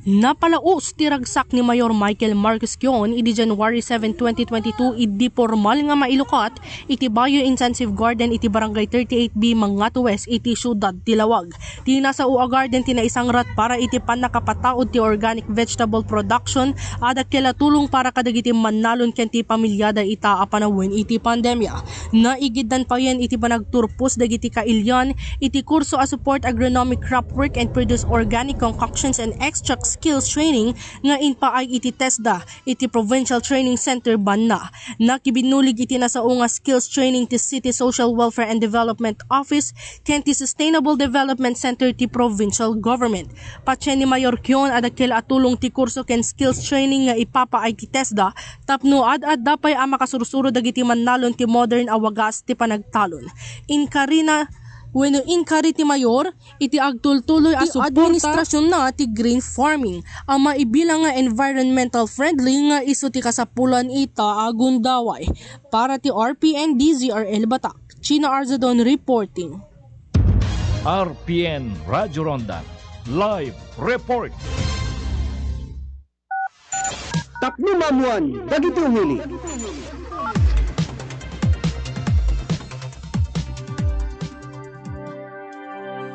Napalaos ti ragsak ni Mayor Michael Marquez Gion idi January seven, twenty twenty-two idi pormal nga mailukat iti Bio Intensive Garden iti Barangay thirty-eight B, Mangato West iti Siudad ti Laoag. Ti nasao a garden ti naisangrat para iti pannakapataud ti organic vegetable production a dakkel a tulong para kadagiti mannalon ken ti pamilyada ita a panawen iti pandemia. Naigiddan payen iti panagturpos dagiti kailian iti kurso a Support Agronomic Crop Work and Produce Organic Concoctions and Extracts skills training nga impaay iti TESDA iti Provincial Training Center Banna. Nakibinnulig iti nasao nga skills training ti City Social Welfare and Development Office ken ti Sustainable Development Center ti Provincial Government. Patien ni Mayor Kion a dakkel a tulong ti kurso ken skills training nga ipapaay ti TESDA tapno ad-adda pay a makasursuro dagiti mannalon ti modern a wagas ti panagtalon. Inkarina wenno inkari ti Mayor iti agtultuloy a suporta administrasyonna ti green farming a maibilang nga environmental friendly nga isu ti kasapulan ita a gundaway. Para ti R P N D Z R L Batak, China Arzadon reporting. R P N Radyo Ronda Live Report. Tapno maammuan dagiti umili.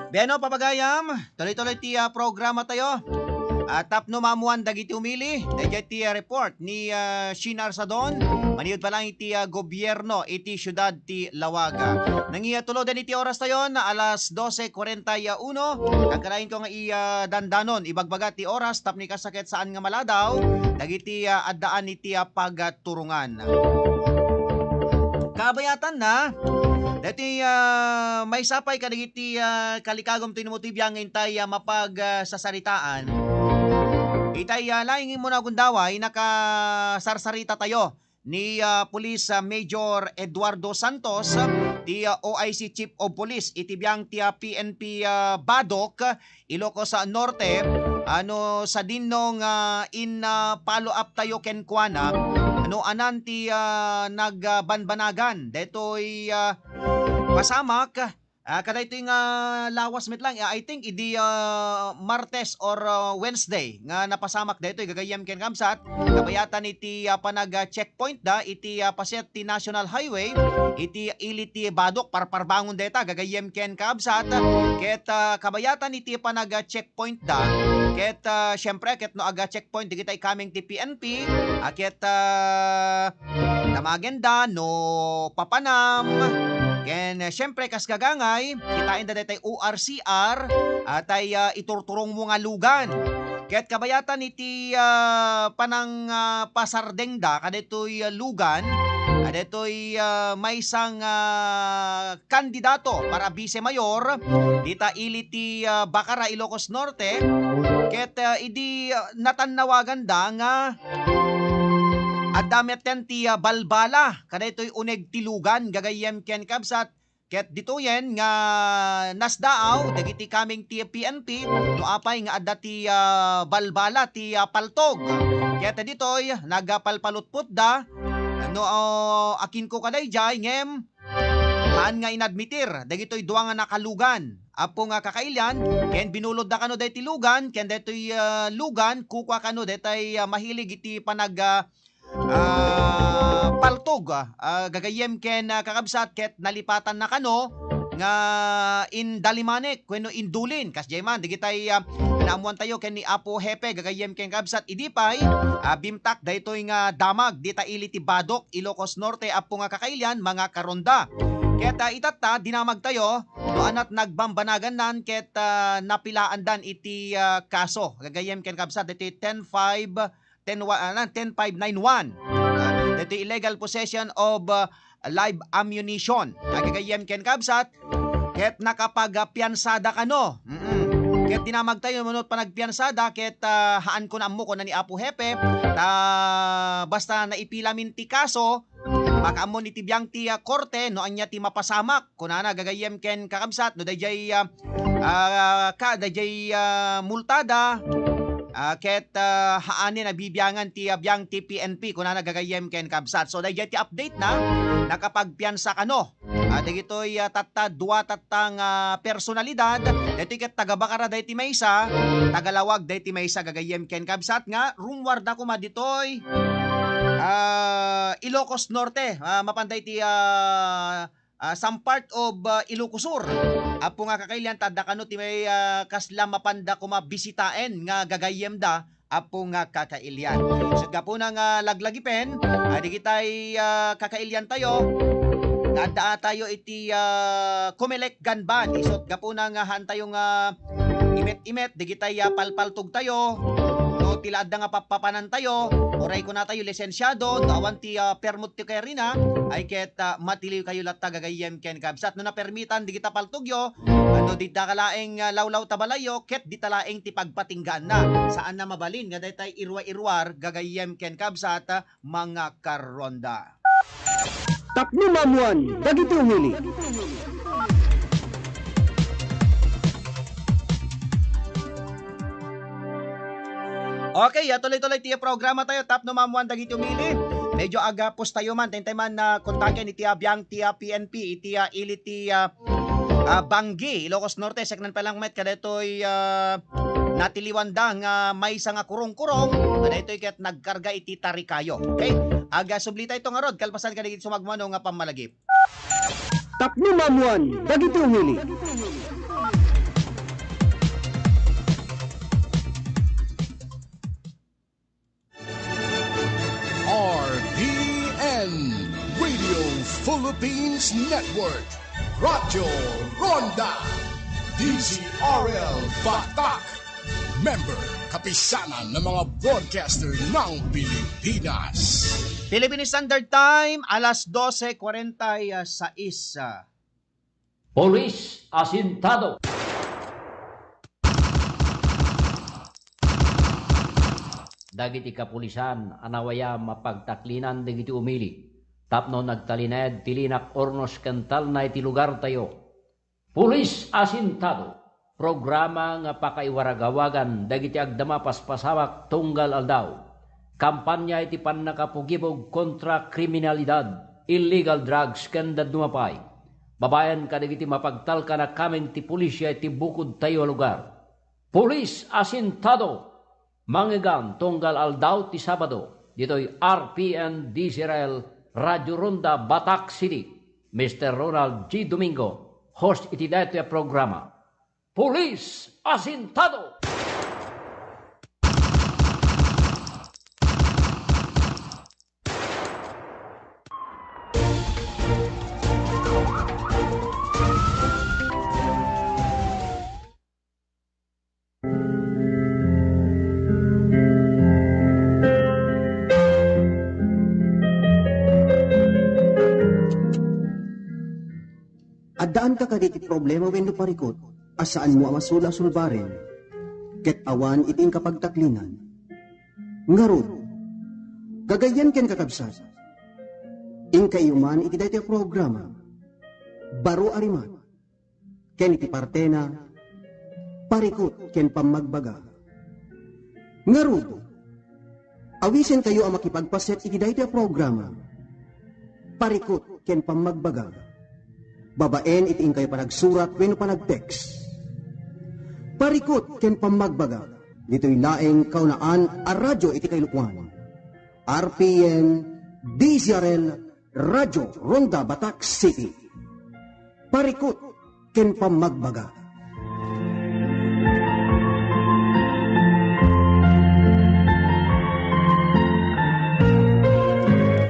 Beno, papagayam, tuloy-tuloy ti ah, programa tayo. At tapno maammuan dagiti umili, daydiay ti ah, report ni ah, Shin Arsadon, maniyod pa lang iti ah, gobyerno iti syudad ti Lawaga. Nangiya tuloden iti oras tayon, alas doce cuarenta y uno. Agkalain ko nga iya dandanon, ibagbaga ti oras tapno ikasakit saan nga maladaw dagiti ah, addaan iti ah, pagturungan. Kabayatan na, dati ah, may sapay kadagiti ah, kalikagom ti mo ti biang intay ah, mapag ah, sasaritaan. Itay ah, laing mo na gundaway, nakasarsarita tayo ni ah, Police ah, Major Eduardo Santos, ti ah, O I C Chief of Police, iti biang ti ah, P N P ah, Badoc, Ilocos ah, Norte, ano, sadino nga in ah, follow up tayo kenkuana, ano, anan ti ah, nagbanbanagan detoy ah, pasamak, ah, kadaytoy nga lawas met lang, ah, I think idi ah, Martes or ah, Wednesday nga napasamak daytoy gagayyem ken kabsat, kabayatan iti ah, panag ah, checkpoint da iti ah, paset ti National Highway iti ili ti Badoc, parparbangon dayta gagayyem ken kabsat, ket ah, kabayatan iti panag ah, checkpoint da, ket ah, syempre ket no aga checkpoint digitay kameng ti P N P, ah, ket ah, damagen da no papanam. Ken eh, syempre kas gagangay, kitaen da daytay O R C R, atay ah, iturturong mo nga lugan. Ket kabayatan iti ah, panang ah, pasardeng da kadaytoy ah, lugan, kadaytoy ah, maysa nga kandidato para vice mayor dita ili ti ah, Bacara, Ilocos Norte. Ket ah, idi ah, natannawagan da nga adda metten ti ah, balbala kadaytoy uneg ti lugan gagayyem ken kabsat, ket ditoyen nga nasdaaw dagiti kameng ti P N P no apay nga adda ti ah, balbala ti ah, paltog. Ket ditoy nagpalpalutpotda no ah, akinko kadaydiay ngem haan nga inadmitir dagitoy dua nga nakalugan. Apo nga kakailian, ken binulodda kano daytoy lugan, ken daytoy ah, lugan kukua kano daytay ah, mahilig iti panag ah, ah, paltog, ah, ah, gagayyem ken ah, kakabsat ket nalipatanna kano nga indalimanek wenno indulin. Kasdiay man digitay ah, naammoantayo ken ni Apo Hepe gagayyem ken kabsat idi pay ah, bimtak daytoy nga damag dita ili ti Badoc, Ilocos Norte, Apo nga kakailian, mga karonda. Ket ah, itatta dinamagtayo no anat nagbambanagannan ket ah, napilaandan iti ah, kaso gagayyem ken kabsat daytoy ten five ten wa-, ah, ten five nine one. Ah, daytoy illegal possession of ah, live ammunition. Agagayyem ken kabsat, ket nakapagpiansada kano. Mm-mm. Ket dinamagtayo manut panagpiansada, ket ah, haan ko na ammo, kuna ni Apo Hepe, ta basta naipilamin ti kaso, makaammo ni ti biang ti ah, korte no ania ti mapasamak. Kunana gagayyem ken kakabsat, no dayjay ah, ah, ka, dayjay ah, multada, ah, ket ah, haanen a bibiangan ti ah, biang ti P N P, kunana gagayyem ken kabsat. So dayjay ti update na, nakapagpiansa kano. Ah, dagitoy ah, tatta, dua tatta nga personalidad, daytoy ket taga Bacara dayti maysa, taga Lawag dayti maysa gagayyem ken kabsat nga rummuarda koma ditoy ah, Ilocos Norte, ah, mapan dayti ah, ah, some part of ah, Ilocos Sur. Apo nga kakailian ta adda kano ti may ah, kasla mapanda koma bisitaen nga gagayyemda, Apo nga kakailian. So gapuna nga laglagipen, ah, digitay ah, kakailian tayo, nga adda tayo iti ah, Comelec Ganban. Isut gapuna nga haan tayo nga imet-imet, digitay ah, palpaltog tayo. ti la adda nga pappapanantayo, uray kunatayo lisensiado, no awan ti, ah, permit ti carry na, ay ket, ah, matiliw kayo latta gagayyem ken kabsat. No napermitan digita paltogyo, no dita ka laeng, ah, lawlaw ta balayyo, ket dita laeng ti pagpatinggaanna. Saan na mabalin nga daytay irwa-irwar gagayyem ken kabsat, ah, mga karonda. Tapno maammuan dagiti umili. Okay, ah, tuloy-tuloy ti programa tayo, tapno maammuan dagiti umili. Medyo agapos tayo man, tentay man na kontaken iti abiang ti, ah, P N P, iti, ah, ili ti, ah, ah, Banggi, Ilocos Norte, seknan pa lang met kadaytoy, ah, natiliwanda nga maysa nga kurong-kurong, kadaytoy ket nagkarga iti tarikayo. Okay? Aga subli tayo ngarud, kalpasan kadagiti sumagmamano nga pammalagip. Tapno maammuan dagiti umili. R P N, Radio Philippines Network, Radyo Ronda, D Z R L Batak, member, Kapisanan ng mga Broadcaster ng Pilipinas. Philippine Standard Time, alas dose kuarenta y seis. Police asintado. Dagiti kapulisan a nawayam a pagtaklinan dagiti umili tapno nagtalinaed ti linak urnos ken talna iti lugartayo. Police asintado. Programa nga pakaiwaragawagan dagiti agdama paspasamak tunggal aldaw. Kampanya iti pannakapugibog kontra kriminalidad, illegal drugs, ken dadduma pay. Babaen kadagiti mapagtalkan a kameng ti pulisya iti bukodtayo a lugar. Police asintado. Mangngegam tunggal aldaw ti Sabado, ditoy R P N D Z R L Radio Ronda, Batak City. Mister Ronald G Domingo, host iti daytoy a programa. Police asintado! Addaanka kadi iti problema wenno parikut a saanmo a masula a sulbaren ket awan iti inka pagtaklinan? Ngarud, gagayyem ken kakabsat, inkaiyo man iti daytoy a programa, Baro a Rimat, ken iti partena, Parikut ken Pammagbaga. Ngarud, awisenkayo a makipagpaset iti daytoy a programa, Parikut ken Pammagbaga, babaen iti inkayo panagsurat wenno panag-text. Parikut ken Pammagbaga, ditoy laeng kaunaan a radyo iti kailukoan. R P N, D Z R L, Radyo Ronda, Batak City. Parikut ken Pammagbaga.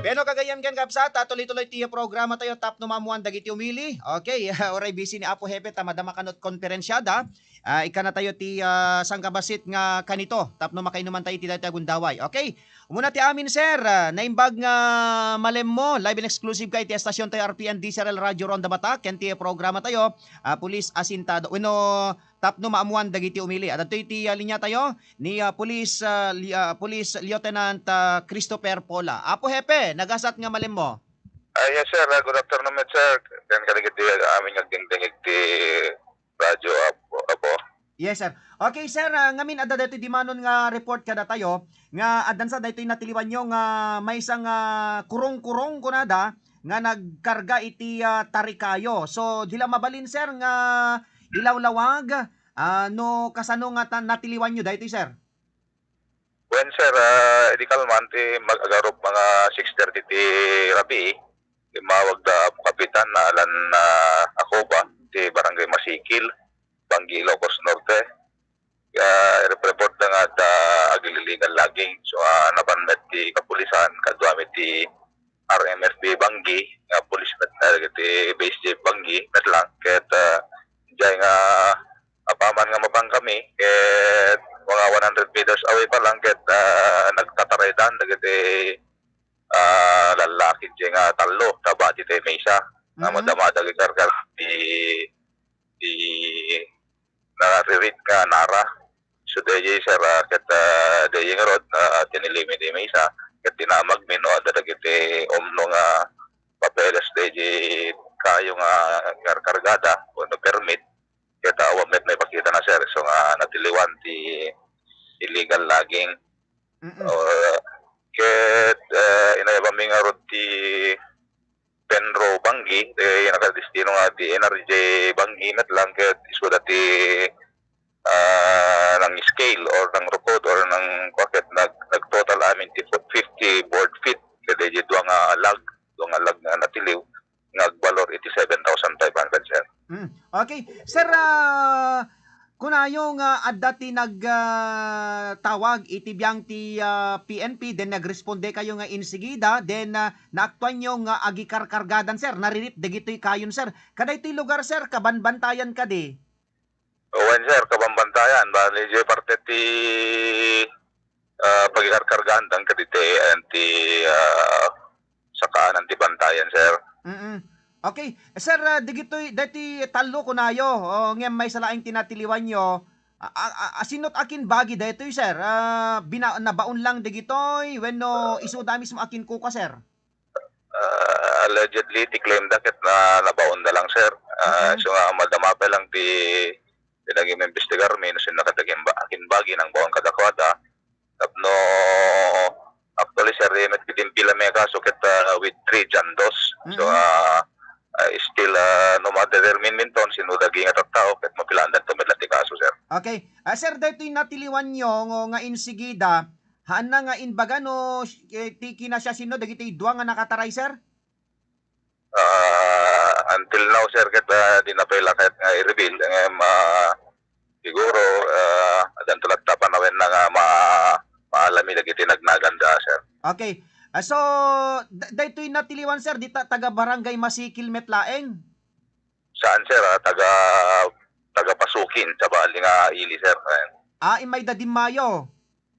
Bueno, gagayyem ken kabsat, a, tuloy-tuloy ti programa tayo, tapno maammuan dagiti umili. Okay, uray busy ni Apo Hepe, ta madama kanut konferensyada. Ah, ikkana tayo ti, ah, sangkabassit nga kanito tapno makainuman tayo iti daytoy a gundaway. Okay? Umuna ti amin, sir. Ah, naimbag nga malemmo, live and exclusive ka iti estasyon tayo, R P N D Z R L Radio Ronda Batak, ken ti programa tayo, ah, Police Asintado. Wenno, tapno maammuan dagiti umili. Adtoy ti, ah, linya tayo ni, ah, Police, ah, Li-, ah, Police Lieutenant, ah, Christopher Pola. Apo Hepe, nagasat nga malemmo. Ah, yes, sir. Ah, good afternoon, met, sir. Ken kadagiti amin nga agdingdingig ti Radyo Apo, Apo. Yes, sir. Okay, sir, ah, ngamin adda daytoy dimanon nga report kadatayo nga addan sa daytoy natiliwanyo nga maysa nga kurong-kurong kunada nga nagkarga iti, ah, tarikayo. So, di la mabalin, sir, nga ilawlawag, ah, no kasano nga ta-, natiliwanyo daytoy, sir? Wen, sir, ah, idi kalman ti mag-agarup mga six thirty ti rabii, immawag da Apo Kapitan na Alan, ah, Acoba, ti Barangay Masikil, Banggi, Ilocos Norte. Ah, irep-report da nga adda agililingan logging. So, ah, napan met ti kapulisan, kaduami ti R M F B Banggi, nga pulis met, ah, ti Base Chief Banggi, met lang, ket, ah, diay nga apaman nga mapan kami, ket mga one hundred meters away pa lang ket, ah, nagtataraydan dagiti, ah, lallaki diay nga tallo, ta bati ti maysa. Nga Mm. madama dagiti karkar ti, ti naririt nga nara. So, daydiay, sir, ah, ket, ah, daydiay ngarud, ah, tiniliwmi ti maysa, ket dinamagmi no adda dagiti umno nga papeles daydiay kayo nga karkargada wenno permit, ket, ah, awan met maipakitana, sir, isu nga natiliwan ti illegal logging. Mm-mm. Ah, ket, ah, inayabami ngarud ti Penro Banggi, eh, nakadestino nga ti N R J Banggi met lang ket isuda ti, ah, nang-scale or nangrukod or nang, kua ket nag-, nagtotal amin ti fifty board feet. Ket daydiay dua nga log, dua nga log nga natiliw, nga agbalor iti seven thousand five hundred, sir. Mm. Okay. Sir, ah, kunayo nga adda ti nag, ah, tawag iti biang ti, ah, P N P, then nagresponde kayo nga insigida, then, ah, naaktuanyo nga agikarkargadan, sir. Naririt dagitoy kayon, sir. Kadaytoy lugar, sir, kabanbantayan kadi? Wen, sir, kabanbantayan. Bali, diay parte ti, ah, pagikarkargaan dan kaditi, ayan ti, ah, sakaanan ti bantayan, sir. Mm. Okay. Sir, ah, digitoy, daytoy tallo kunayo, o, ngem maysa laeng ti natiliwanyo. A, a, a, asino't akinbagi daytoy, sir? Ah, bina-, nabaon lang digitoy wenno isuda mismo akinkukua, sir? Ah, allegedly, ti claim da ket na, nabaon da lang, sir. Ah, Mm-mm. So nga, madama pa lang ti, ti naging imbestigarmi, no, sino kadaging ba-, akinbagi nang baon kadakuada. Tapno, actually, sir, di met kadimpila may kaso ket, ah, with three John Does. So, Mm-mm. ah, ah, still, ah, no ma-determine minton, sino daging nga tattao, ket mapilaan da to met lang ti kaso, sir. Okay. Ah, sir, daytoy natiliwanyo nga, nga insigida, haanna nga inbaga no, eh, ti kinasiasino dagiti dua nga nakataray, sir? Ah, until now, sir, ket, ah, di na pay la ket nga i-reveal. Ngem, ah, siguro, ah, addanto latta panawenna nga ma-, maalami dagiti nagnaganda, sir. Okay. Ah, so, da-, daytoy natiliwan, sir, dita taga Barangay Masikil met laeng? Saan, sir, ah? Taga, taga Pasukin, sabali nga ili, sir. Ayan. Ah, immay da dimmayo?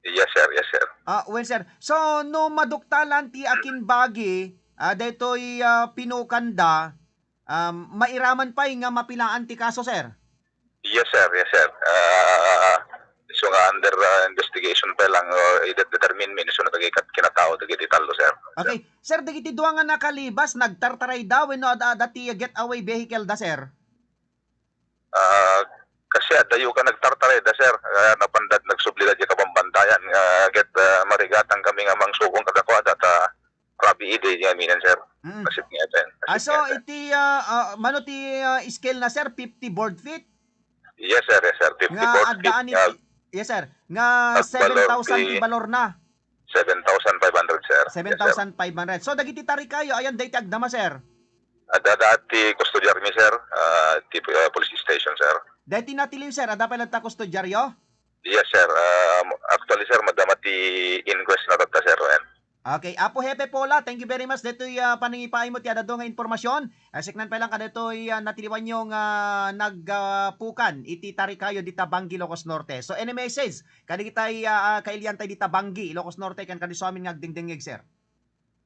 Yes, sir. Yes, sir. Ah, wen, sir. So, no maduktalan ti akinbagi, ah, daytoy, ah, pinukanda, um, mairaman pay nga mapilaan ti kaso, sir? Yes, sir. Yes, sir. Ah, so nga under, ah, investigation pa lang, or i-determine mi, so nagagay kat-, kinatao dagiti tallo, sir. Okay. Sir, dagiti dua nga nakalibas, nagtartaray da, wenno ad-, adda ti getaway vehicle da, sir? Ah, kasi adayo ka nagtartaray da, sir. Kaya napandad nagsubli da di kabambantayan. Ah, ket, ah, marigatan kami nga mangsubong kadakuada ta rabii idi di amin, sir. Mm. Nasipngeten. Ah, so, iti, ah, ah, mano ti, ah, scale na, sir? Fifty board feet? Yes, sir. Yes, sir. Fifty board feet. Nga addaan iti, yes, sir. Nga seven thousand ti balor na. Seven thousand five hundred, sir. Yes, sir. Seven thousand five hundred. So, dagiti tarikayo, ayan, dayta agdama, sir? Adda, adda ti kustodiarmi, sir. Ah, ti, ah, police station, sir. Dayta natiliw, sir, adda pay latta kustodiaryo? Yes, sir. Ah, actually, sir, madama ti inquest na tatta, sir, wen. Okay. Apo Hepe Pola, thank you very much. Daytoy, ah, panangipaaymo ti adda nga impormasyon. Ah, siknan pay lang kadaytoy, ah, natiliwanyo nga nag, ah, pukan iti tarikayo dita Banggi, Ilocos Norte. So, any message kadagitay, ah, ah, kailiantay dita Banggi, Ilocos Norte, ken kadaysuamin nga agdengdengngeg, sir?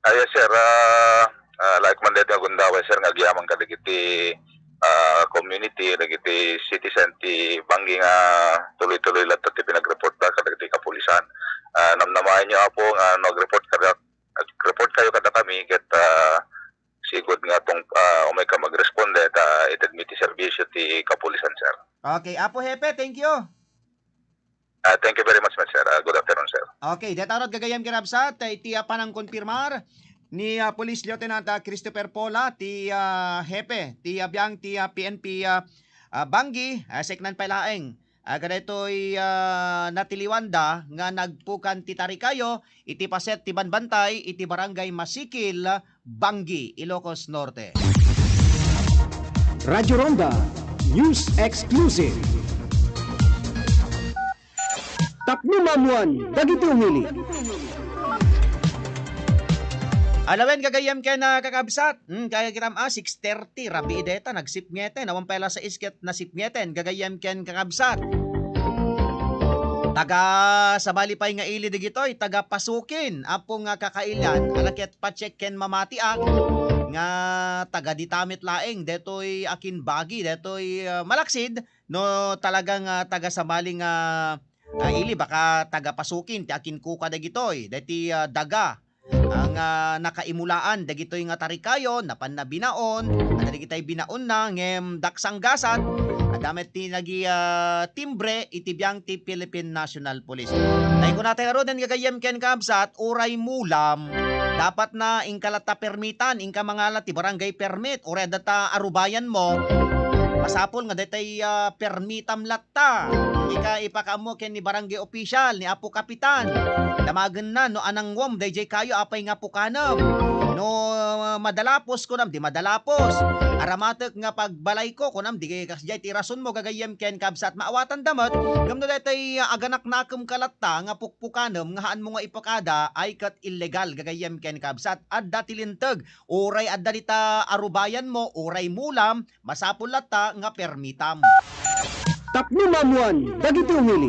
Ah, yes, sir. Ah, ah, like man daytoy nga gundaway, sir, nga agyaman kadagiti, ah, community, dagiti citizen ti Banggi nga tuloy-tuloy latta ti pinagreport da kadagiti kapulisan. Ah, namnamaenyo, Apo, nga no agreport kada, agreport kayo kada kami, ket, ah, sigud nga tong, ah, umay ka magresponde, ta itedmi ti serbisyo ti kapulisan, sir. Okay, Apo Hepe, thank you. Ah, thank you very much, sir. Ah, good afternoon, sir. Okay, dayta ngarud gagayyem ken kabsat, iti, ah, panangkonfirmar ni, ah, Police Lieutenant, ah, Christopher Pola, ti, ah, hepe ti, ah, biang ti, ah, P N P, ah, ah, Banggi, ah, siknan pay laeng. Ah, kadaytoy, ah, natiliwanda nga nagpukan ti tarikayo iti paset ti banbantay iti Barangay Masikil, Banggi, Ilocos Norte. Radyo Ronda News Exclusive. Tapno maammuan dagiti umili. Alawen, gagayyem ken, ah, kakabsat. Hmm, kaya kitam, ah, six thirty, rabii dayta, nagsipngeten. Awan pay la sais ket nasipngeten, gagayyem ken kakabsat. Taga sabali pay nga ili dagitoy, taga Pasukin, Apo nga kakailian, ala ket pacheck ken mamatiak nga taga dita met laeng, detoy akin bagi, detoy, ah, malaksid, no talagang, ah, taga sabali nga, ah, ili, baka taga Pasukin ti akinkuka dagitoy, deti, ah, daga. Nga nakaimulaan dagitoy nga tarikayo, napan na binaon, adda dagitay binaonna, ngem daksanggasat, adda met ti nagi, ah, timbre iti biang ti Philippine National Police. Tay kunatay ngaruden gagayyem ken kabsat, uray mulam, dapat na inka latta permitan, inka mangala ti barangay permit, uray adda ta arubayan mo, masapul nga daytay, ah, permitam latta. Ika ipakaammo ken ni barangay official, ni Apo Kapitan. Damagenna no anangwem dayjay kayo apay nga pukanem. No madalapos kunam, di madalapos. Aramatek nga pagbalayko kunam, di kasdiay ti rasonmo gagayyem ken kabsat, maawatanda met. Ngem no daytoy aganaknakem ka latta nga pukpukanem nga haanmo nga ipakada, ay ket illegal gagayyem ken kabsat. Adda ti linteg, uray adda dita arubayan mo, uray mulam, masapul latta nga permitam. Tapno maammuan dagiti umili.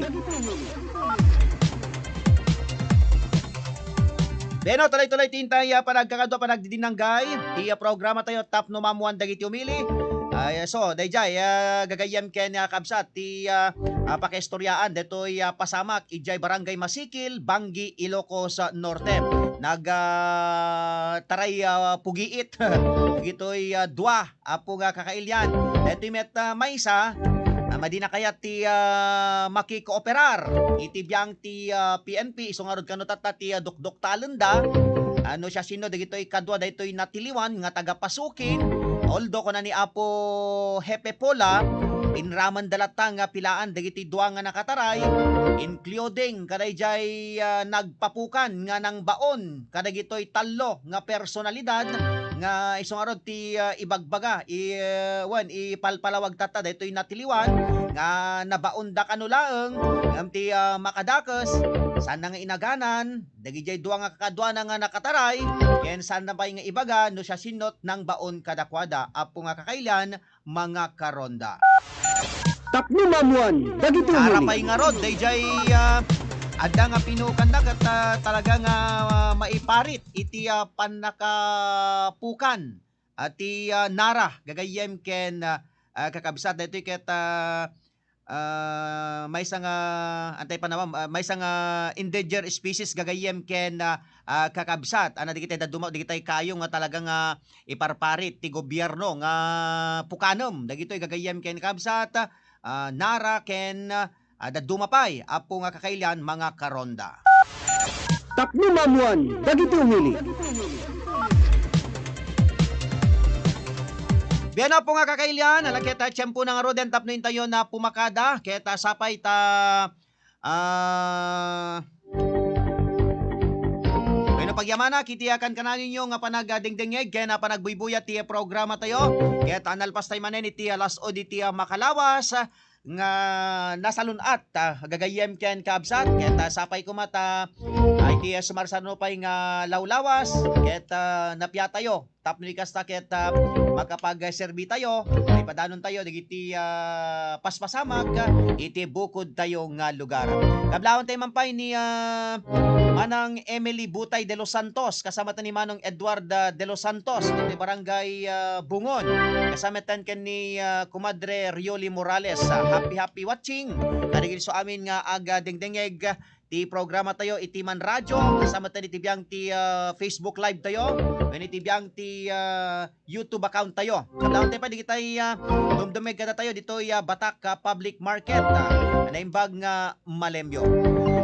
Beno, tuloy-tuloy ti intay, ah, panagkakadua, panagdidinanggay ti, ah, programa tayo, Tapno Maammuan dagiti umili. Ay, so, dayjay, ah, gagayyem ken, ah, kabsat ti, ah, ah, pakaistoryaan detoy, ah, pasamak idiay Barangay Masikil, Banggi, Ilocos, ah, Norte. Nag, ah, taray, ah, pugiit dagitoy, ah, dua Apo nga kakailian. Daytoy met, ah, maysa, ah, madi na kayat ti, ah, makikooperar iti biang ti, ah, P N P, isu ngarud kano tatta ti, ah, dukduktalenda. Ah, no siasino dagitoy kadua daytoy natiliwan nga taga Pasukin, although kuna ni Apo Hepe Pola, inramanda latta nga pilaan dagiti dua nga nakataray, including kadayjay, ah, nagpapukan nga nangbaon kadagitoy tallo nga personalidad nga isu ngarud ti, ah, ibagbaga, i-, ah, wen, ipalpalawag tatta daytoy natiliwan nga nabaonda kano laeng ngem ti, ah, makadakes, saan na nga inaganan dagidiay dua nga kakaduana nga nakataray, ken saan na pay nga ibaga no siasino ti nangbaon kadakuada, Apo nga kakailian, mga karonda. Tapno maammuan dagiti umili. Ngarud, dayjay, ah, adda nga pinukanna ket, ah, talaga nga, ah, maiparit iti, ah, pannakapukan, ah, ti, ah, Nara, gagayyem ken, ah, ah, kakabsat. Daytoy ket, ah, ah, maysa nga, antay pa naman, ah, maysa nga endangered species, gagayyem ken, ah, ah, kakabsat. Ana dagiti dadduma, dagitay kayo nga talaga nga iparparit ti gobierno nga pukanem dagitoy gagayyem ken kabsat, ah, Nara ken, ah, dadduma pay, Apo nga kakailian, mga karonda. Tapno maammuan dagiti umili. Bien, Apo nga kakailian, ala ket, ah, tiempo na ngaruden tapno intayo na pumakada, ket, ah, sapay ta, ah, wenno pagyamanak iti, ah, kankananyo nga panagdengdengngeg ken, ah, panagbuybuyat ti programa tayo. Ket, ah, nalpas tayo manen iti, ah, alas uno iti, ah, makalawas, ah, nga nasalun-at, ah, gagayyem ken kabsat. Ket, ah, sapay koma ta, ah, iti, ah, sumarsarno pay nga lawlawas. Ket, ah, napiatayo. Tapno di kasta ket, ah, makapagserbi tayo, ay padanon tayo dagiti, ah, paspasamak, ah, iti bukod tayo nga lugar. Kablawan tayo man pay ni, ah, Manang Emily Butay de los Santos, kasama ta ni Manong Edward, ah, de los Santos, iti barangay, ah, Bungon. Kasama tan ken ni, ah, Kumadre Rioli Morales. Ah, happy, happy watching. Kadagiti so amin nga aga dengdengeg, ti programa tayo iti man radyo, kasama tayo iti biang ti, ah, Facebook Live tayo, ken iti biang ti, ah, YouTube account tayo. Kablawan tayo pa digitay, ah, dumdumeg kada tayo ditoy, ah, Batak, ah, Public Market, ah, naimbag nga Malemyo.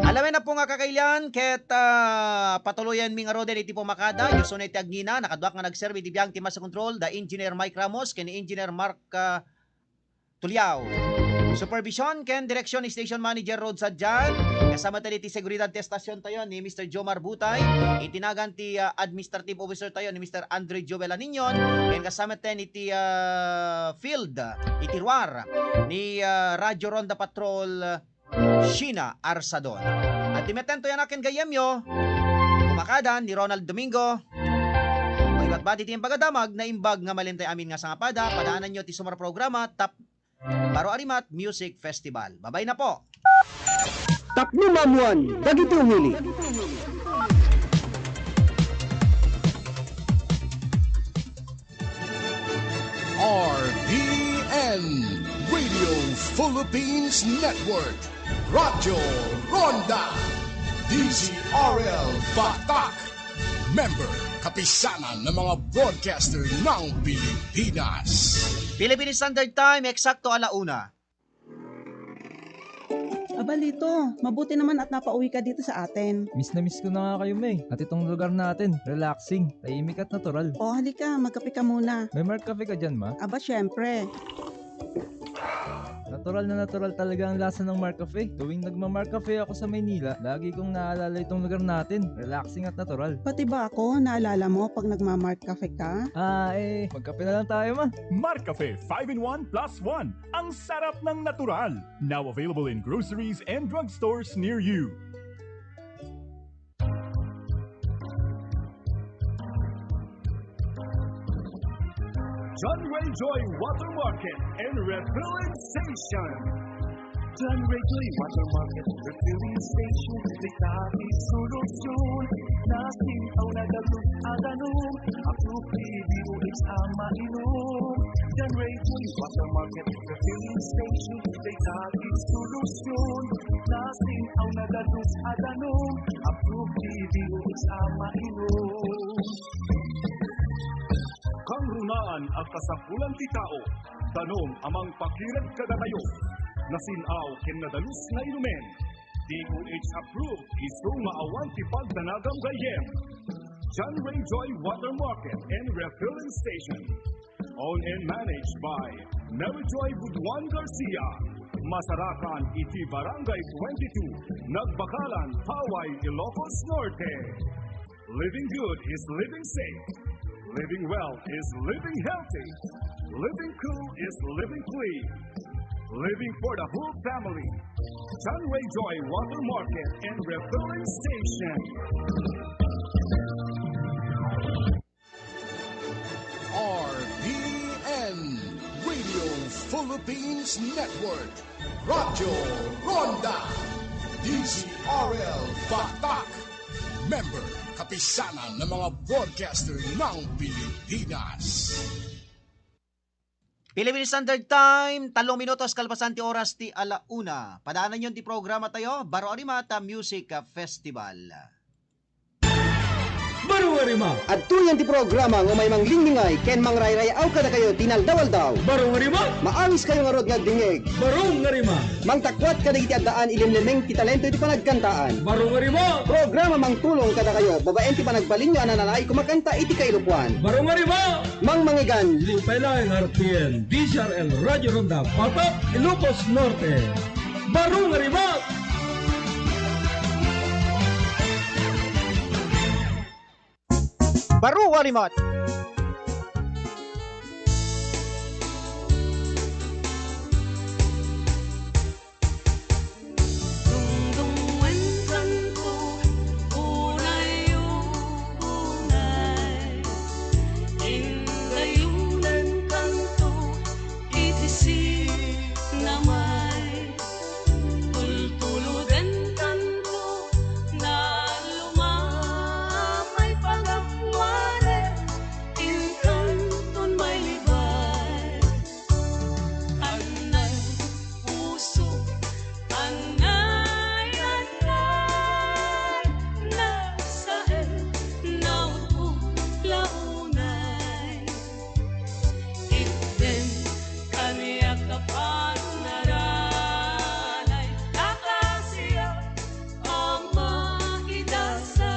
Alawen na po nga kakailian, ket, ah, patuloyan mi nga roden iti pumakada, Yuson iti agngina, nakaduak nga nagserbi iti biang ti Master Control, da Engineer Mike Ramos, ken Engineer Mark, ah, Tuliao. Supervision ken direksyon ni Station Manager Rod Sadian. Kasama tayo iti seguridad ti estasyon tayo ni Mister Jomar Butay. Iti nagan ti, ah, administrative officer tayo ni Mister Andre Joel Aninion. Ken kasama tayo iti, ah, field, ah, iti ruar ni, ah, Radyo Ronda Patrol, Sheena Arsadon. At timetten to yan akin gayemyo. Kumakadan ni Ronald Domingo. Makibatbati ti impagadamag, naimbag nga malintay amin nga sangapada, padaananyo ti sumar programa, tap-, Baro Arimat Music Festival. Babay na po! Tapno maammoan dagiti umili. R P N, Radio Philippines Network, Radyo Ronda, D Z R L Batak, member, Kapisanan ng mga Broadcaster ng Pilipinas. Philippine Standard Time, eksakto ala una. Aba, Lito, mabuti naman at napauwi ka dito sa atin. Miss na miss ko na nga kayo, May. At itong lugar natin, relaxing, tahimik at natural. O, halika, magkape ka muna. May Mark Cafe ka dyan, Ma? Aba, syempre. Natural na natural talaga ang lasa ng Mark Cafe. Tuwing nagma-Mark Cafe ako sa Maynila, lagi kong naalala itong lugar natin. Relaxing at natural. Pati ba ako, naalala mo pag nagma-Mark Cafe ka? Ah, eh, magkape na lang tayo, Ma. Mark Cafe five in one plus one. Ang sarap ng natural. Now available in groceries and drugstores near you. John Ray Joy Water Market and Refilling Station. John Ray Joy Water Market Refilling Station, may tabi solusyon. Nasing aw nadalus a danum, approve P D O H a mainum. John Ray Joy Water Market Refilling Station, may tabi solusyon. Nasing aw nadalus a danum, approve P D O H a mainum. Kangrunaan a kasapulan ti tao, danum a mangpakireg kadatayo. Nasing aw ken nadalus nga inumen. D O H approved, isu nga awan ti pagdanagam gayyem. John Ray Joy Water Market and Refilling Station. Owned and managed by Mary Joy Buduan Garcia. Masarakan iti Barangay twenty-two, Nagbakalan, Paway, Ilocos Norte. Living good is living safe. Living well is living healthy. Living cool is living clean. Living for the whole family. John Ray Joy Water Market and Refilling Station. R P N, Radio Philippines Network, Radyo Ronda, D Z R L Batak, member, Kapisanan ng mga Broadcaster ng Pilipinas. Philippine Standard Time, talong minutos kalpasan ti oras ti ala una. Padaanan yon ti programa tayo, Baro a Rimata Music Festival. Baro nga rima. Adtoyen ti programa nga umay manglingmingay ken mangrayray-aw kadakayo ti naldaw-aldaw. Baro nga rima. Maangis kayo ngarud nga agdingngeg. Baro nga rima. Mangtakuat kadagiti addaan ilimlimeng ti talento iti panagkantaan. Baro nga rima. Programa mangtulong kadakayo babaen ti panagbalinyo a nanalaay kumakanta iti kailopoan. Baro nga rima. Mangmangigan. Lipay laeng R P N, D Z R L Radio Ronda, Batak, Ilocos Norte. Baro nga rima. Baro a rimat. Dungdungenkanto, unay, unay. Indayonenkanto iti sinamay. Tultulodenkanto, naluma may pagapwaren, inkanton may libay. Anay puso, anay, anay, nasaen, nautpo, launay. Itden kaniak a panaranay, akasiak a maidasay.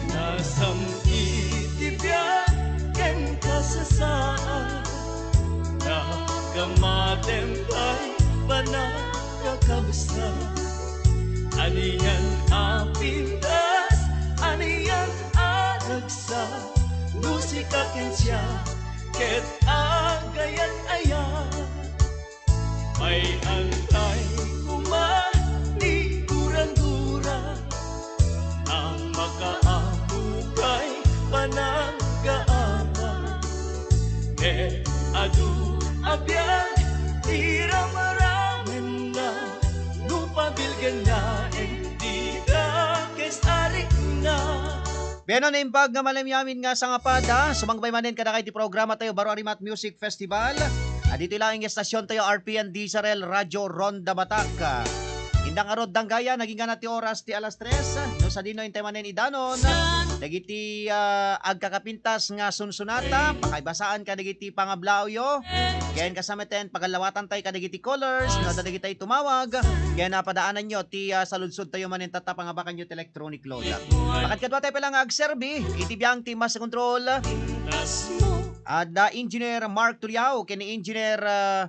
Nasam iti biag ken kasasaad, nakamatem pay panagkakabsat. Anian a pintas, anian a ragsak, no sika ken siak, ket agayan-ayat. May antay koma ni gurang-gurang a mak- Ket adu a biag, iramramen na, no pabilgen na, iti dakes a rikna. Bueno, naimbag nga malem yamin nga sangapada, sumangpay manen kadakayo iti programa tayo, Baro a Rimat Music Festival. A ditoy laeng nga estasyon tayo, R P N D Z R L Radio Ronda Batak. Inda ngarud, Danggaya, nagingga na ti oras ti alas tres. No sadino, intay manen idanon dagiti, ah, agkakapintas nga sunsonata, pakaibasaan kadagiti pangablaawyo. Ken kasamaten, pagallawatan tayo kadagiti callers, no adda dagiti tumawag. Ken, ah, padaananyo ti, ah, saludsod tayo manen tatta pangabakanyo ti electronic load. Pakadkadua tayo pay la nga agserbi iti biang ti master control. Adda Engineer Mark Turiao ken ni Engineer, ah,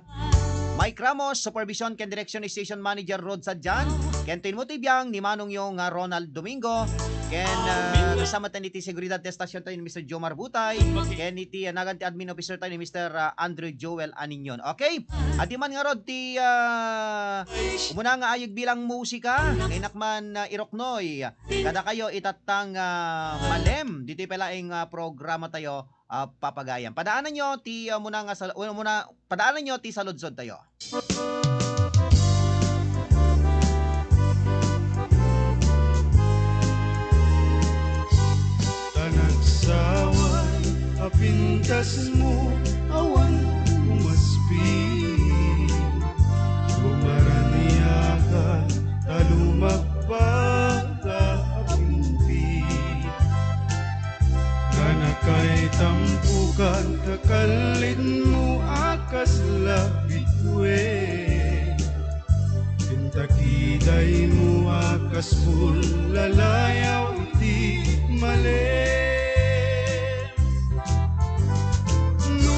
Mike Ramos, supervision ken direksyon ni Station Manager Rod Sadian, ken ti inmo ti biang ni manongyo nga Ronald Domingo, ken, ah, kasamaten iti seguridad ti estasyon tayo ni Mister Jomar Butay, ken iti, ah, nagan ti admin officer tayo ni Mister, ah, Andrew Joel Aninion. Okay? Adi man ngarud ti, ah, umuna nga ayeg bilang musika, nga inak man, ah, iruknoy kadakayo itatta nga malem ditoy pay laeng, ah, programa tayo, ah, Papagayam. Padaananyo ti, ah, umuna nga sal-, umuna, padaananyo ti saludsod tayo. Ta nagsaway a pintasmo, awan umaspi. Gumaraniakan ta lumagpak a pumpi. Nga nakaitampokan ta kallidmo a kasla bituen. Ken ta kidaymo a kas bullalayaw iti malem. No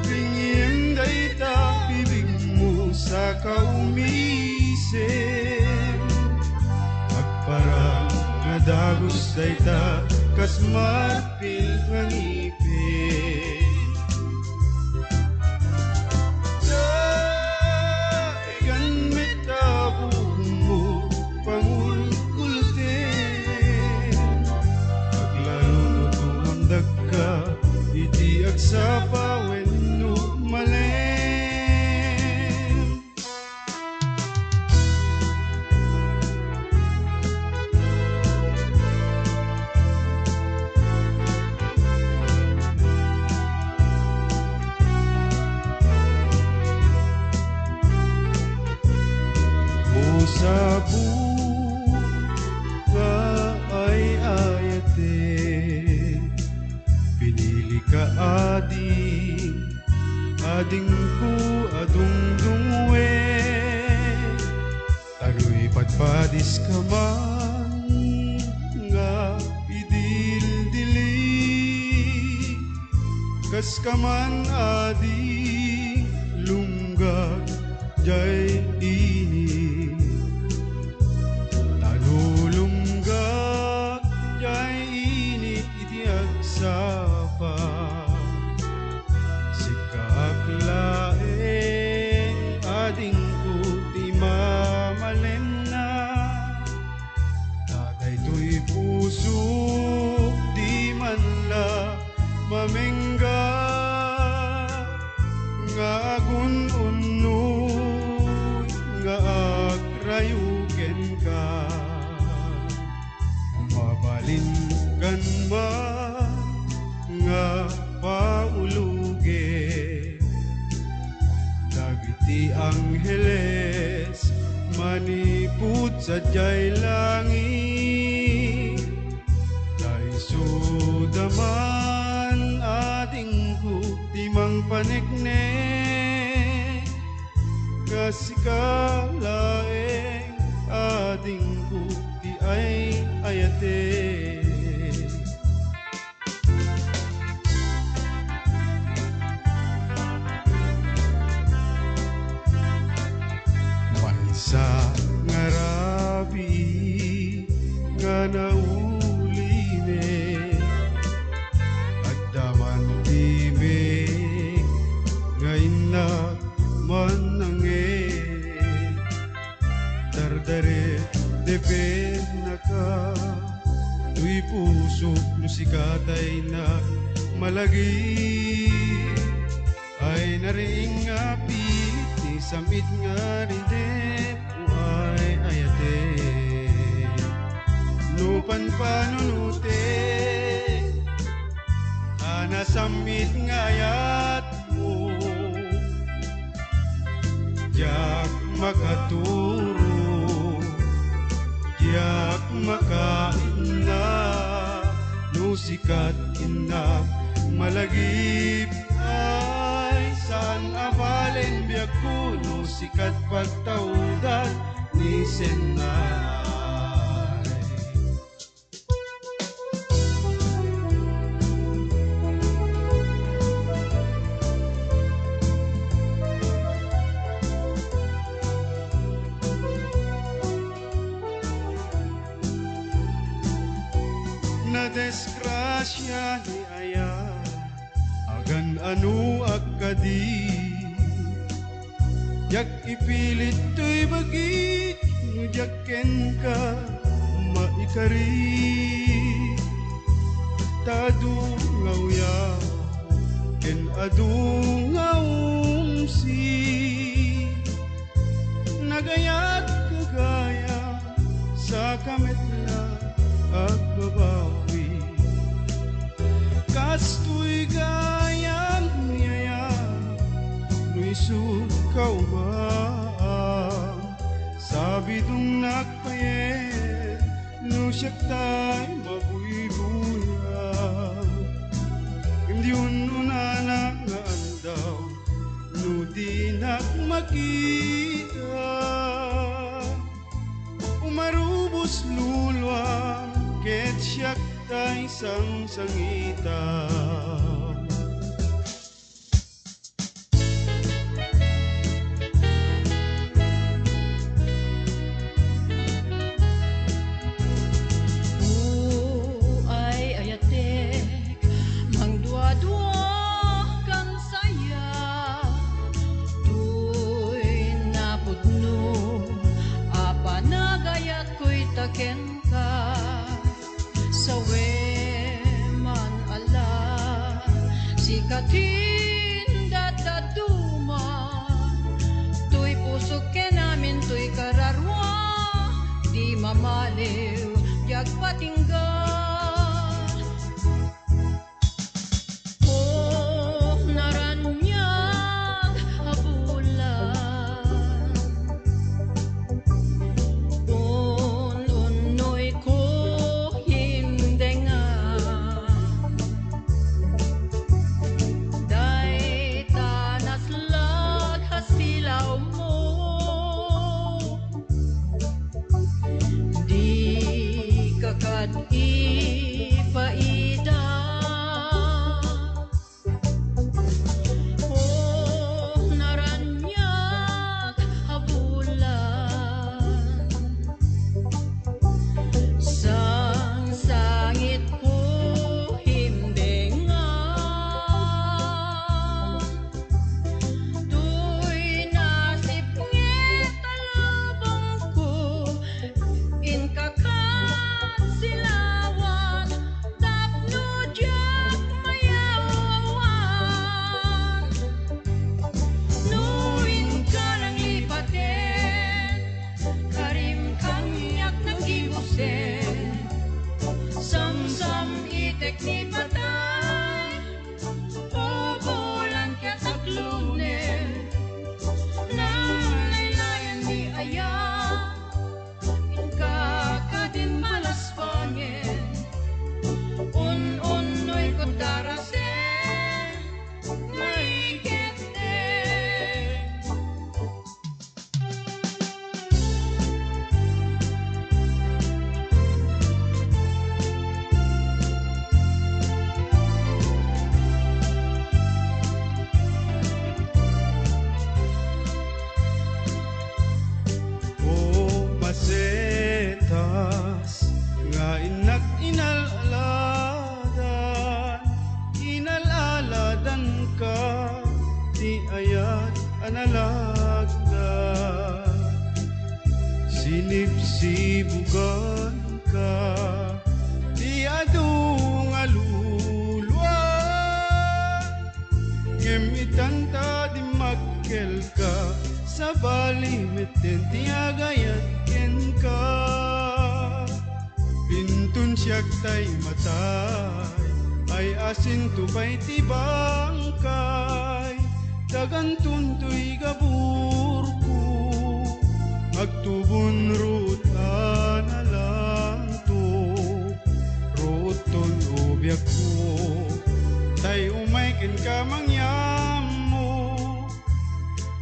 bingiem dayta bibigmo, saka umisem. Agparang nga dagus dayta kas marpil nga ngipin. Daygan met a buokmo pangulkulten. Aglalo no tumamdakka iti agsapa wenno malem. Usabo nga ay-ayaten, pinili ka adi, adingko a dungdunguen. Ta no ipadpadiska man nga idildili, kaska man adi, lunggak jay init. Ta no lunggak jay init iti agsapa, sika laeng adingko ti mamalemna. Ta daytoy pusok di man la mamengga nga agun-unnoy nga agrayo kenka. Mabalinkan man nga paulugen dagiti angheles manipud sadiay langit. Ta isuda man adingko ti mangpaneknek, nga sika laeng adingko ti ay-ayaten. Maysa nga rabii nga naulinen, adda man ti mek nga innak mannanget. Dardaret, depennaka, toy pusok no sika tay na malagip. Riing nga pilit ti samit nga ridep, o ay-ayatek. No panpanunotek a nasamit nga ayatmo, diak makaturo, diak makainna. No sikat innak malagip, ay saan a balen biagko. No sikat pagtaudan ni Senay. Nadisgrasya ni Ayat, agan-anoak kadi. Diak ipilit toy bagik no diak kenka maikari. Ta adu nga uyam ken adu nga umsi, nagayat gagayam, saka met la agbabawi. Kastoy gayam ni Ayat no isut' kaumaam. Sabidongnak payen no siak tay mabuybuyag. Ngem di un-unana nga aldaw no dinak makita. Umarubos luluam ket siak tay sangsangitam. O ay-ayatek, mangduaduakan saya, toy napudno a panagayatko ita kenka. Sawen man a la, sika ti indadaduma. Toy pusok ken amin toy kararua, di mamaliw, di agpatingga. O naraniag a bulan, un-unnoyko hindengam. Dayta naslad a silawmo. Dika kad ipaida. O naraniag a bulan, sangsangitko hindengam. Toy nasipnget a lubongko, inka kad silawan, tapno diak mayawan. No inka nanglipaten, karim kaniak naggibusen, samsam-itek ni patay. Pupulan ket aglunen, nalaylayan ni Ayat, inka kadin malaspangen, un-unnoyko darasen, maiketten. O masetas nga innak inal-aladan, inal-aladanka ti Ayat a nalagna. Sinipsibuganka ti adu nga luluam, ngem itanta di Kelka, sabali metten ti agayat kenka. Pinton siak tay matay, ay asinto pay ti bangkay. Daganton toy gaburko, agtubon rut a nalangto. Ruotton o biagko, tay umay kenka mangyammo.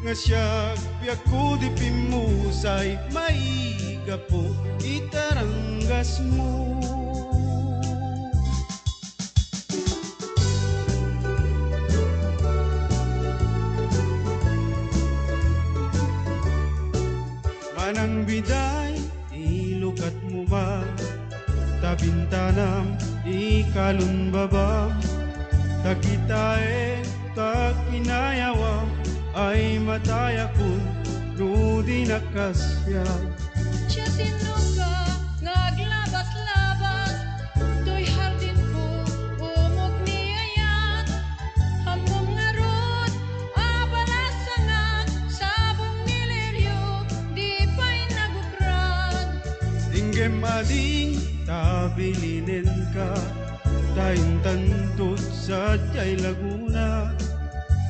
Nga siak biagko di pimmusay, maigapo ita ranggasmo. Manang biday ti lukatmo man, ta bintanam ikalon babam, ta kitaem ta kinayawam, ay matayakon no di nakasiam. Siasinoka nga aglabas-labas, toy hardinko, umok ni ayat, ammom ngarud a balasangak, sabong ni lirio, di pay nagugrad. Inggem ading ta bilinenka, ta intanto sadiay Laguna,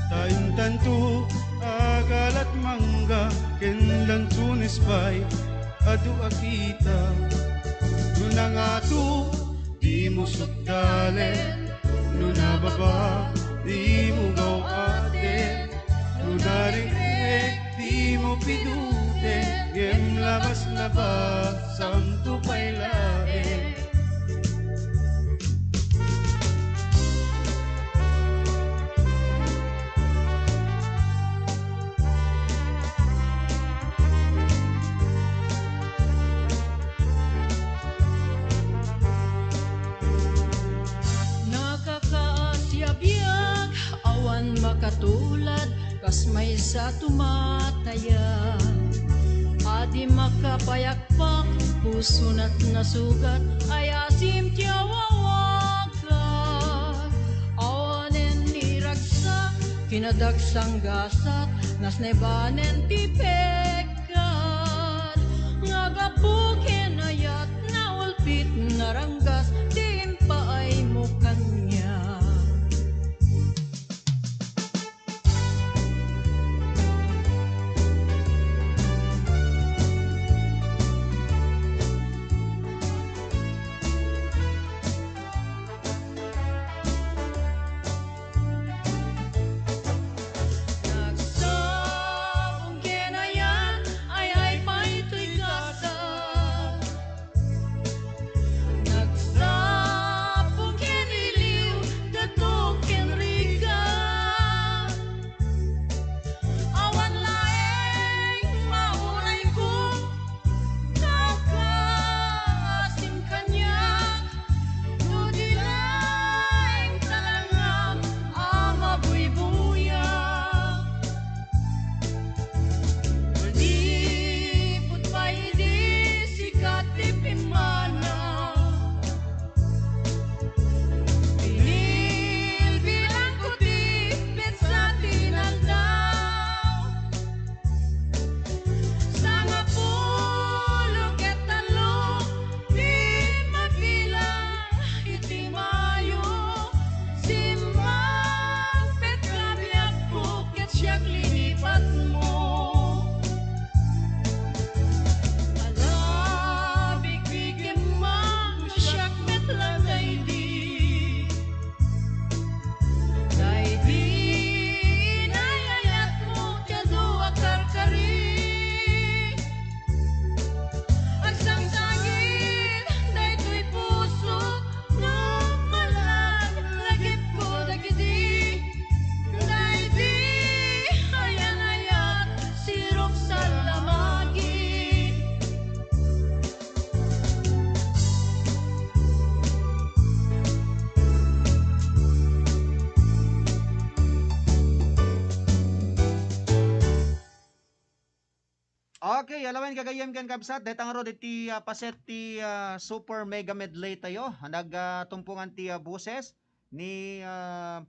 ta intanto agalat mangga ken lansones pay adu a kita. No nangato, dimo sukdalen, no nababa, dimo gaw-aten, no narigrek, dimo piduten, ngem labas-labas, santo pay laeng. Nakakaasi a biag, awan makatulad, kas maysa tumataya. Adi makapayakpak, pusonat nasugat, ay asim ti awawagak. Awanen ni ragsak, kinadagsang gasat, nasnebanen ti pekkat. Nga gapu ken ayat, naulpit, naranggas, ti impaaymo kaniak. Nagsapong ken ayat, ay-ay pay toy gasat. Nagsapong ken iliw, dadduk ken rigat. Awan laeng maurayko, kakaasim kaniak, no di laeng talangam a mabuybuyak. Manipud pay idi sikat ti pimmanaw, binilbilanko ti petsa ti inaldaw. Sangapulo ket tallo ti mabilang iti Mayo, simmangpet nga biagko ket siak linipatmo. Ala, bigbigem man no siak met la daydi. Daydi inay-ayatmo ti adu a karkari. Agsangsangit daytoy pusok nga malagipko dagidi. Daydi ayan-ayat, sirok sallamagi. Okay, alawen gagayyem ken kabsat, dayta ngarud iti, ah, paset ti, ah, super mega medley tayo. Nag, ah, tumpungan ti, ah, boses ni, ah,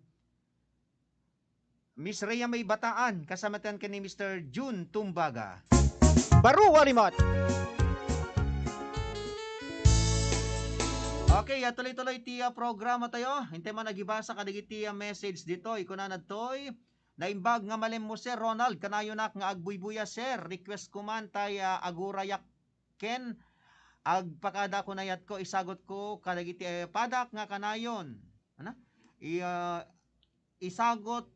Miss Rhea May Bataan, kasama tayo ken ni Mister Jun Tumbaga. Baro a rimat! Okay, ah, tuloy-tuloy ti, ah, programa tayo. Intay man agibasa kadagiti, ah, message ditoy. Kunana ditoy, "Naimbag nga malem mo, Sir Ronald. Kanayonak nga agbuybuya, sir. Request ko man tay, ah, agurayak ken agpakada ko nayat ko, isagot ko kadagiti, eh, padak nga kanayon." Ano? I-, ah, isagot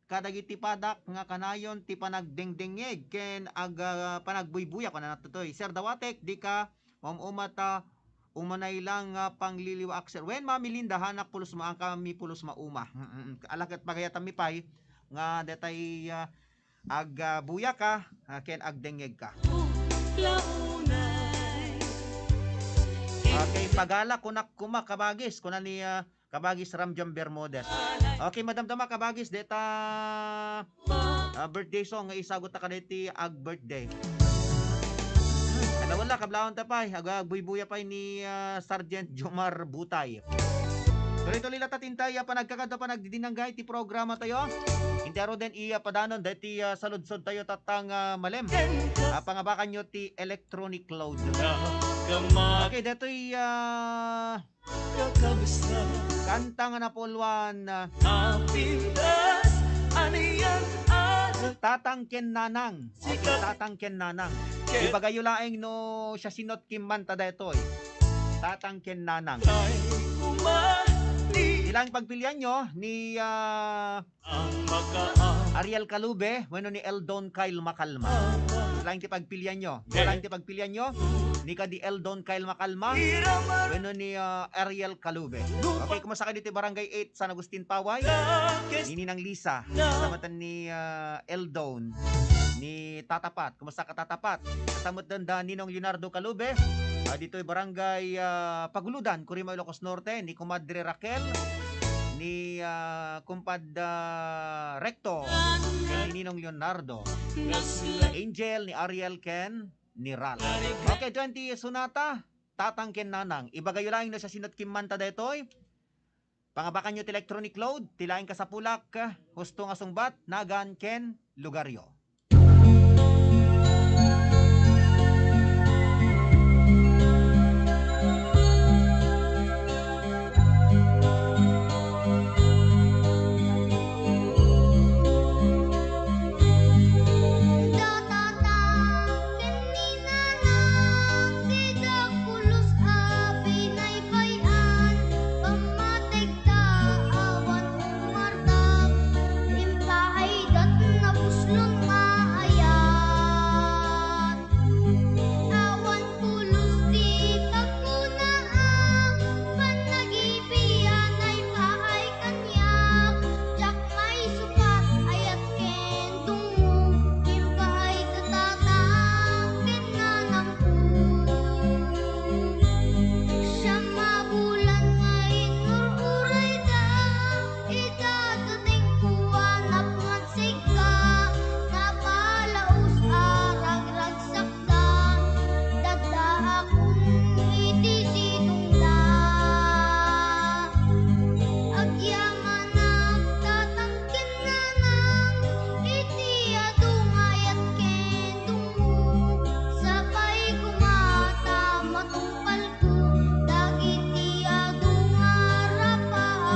kadagiti padak nga kanayon ti panagdengdengngeg ken ag-, ah, panagbuybuya, kunana ditoy. Sir Dawatek, dika maum-uma ta umanay lang nga pangliliwaak, sir. Wen, Mami Linda, hanak pulos maangkami pulos mauma. Mm, mm. Ala ket pagayatanmi pay nga detay, ah, ag, ah, buyaka, ah, ken agdengngegka. Okay, pagala kunak kuma, kabagis, kuna ni, ah, Kabagis Ramjan Bermudez. Okay, madamdama, kabagis, deta, ah, birthday song nga isagot ta kadagiti ag-birthday. Ano wala, kablawan ta pay, aga, agbuybuya pay ni, ah, Sergeant Jomar Butay. Tuloy-tuloy latta ti intay, ah, panagkakadda, panagdidinanggay ti programa tayo. Intero den iya padanon, deti, ah, saludsod tayo tatta nga malem. Ah, pangabakan nyo ti electronic load. Okay, detoy, ah, kanta nga napulwan, ah, Tatang ken Nanang. Okay, Tatang ken Nanang. Ibagayo laeng no siasino't kimmanta daytoy. Tatang ken Nanang. Ti laeng pagpilian nyo ni, ah, Ariel Calube wenno ni Eldon Kyle Macalma. Ti laeng ti pagpilian nyo. Ti laeng ti pagpilian nyo ni kadi Eldon Kyle Macalma wenno ni, ah, Ariel Calube. Okay, kumusta kayo dito Barangay eight, San Agustin Paway? Ni Ninang Lisa, kasama ni, ah, Eldon, ni Tata Pat. Kumusta ka, Tata Pat? Kasama da Ninong Leonardo Calube, ah, ditoy Barangay, ah, Paguludan, Curima, Ilocos Norte, ni Kumadre Raquel, ni, ah, Kumpad, ah, Recto, ni Ninong Leonardo, ni Angel, ni Ariel, ken ni Ral. Okay, twenty Sonata, Tatang ken Nanang. Ibagayo laeng no siasino't kimmanta daytoy. Pangabakan nyo ti electronic load, ti laeng kasapulak, husto nga sungbat, nagan ken lugaryo.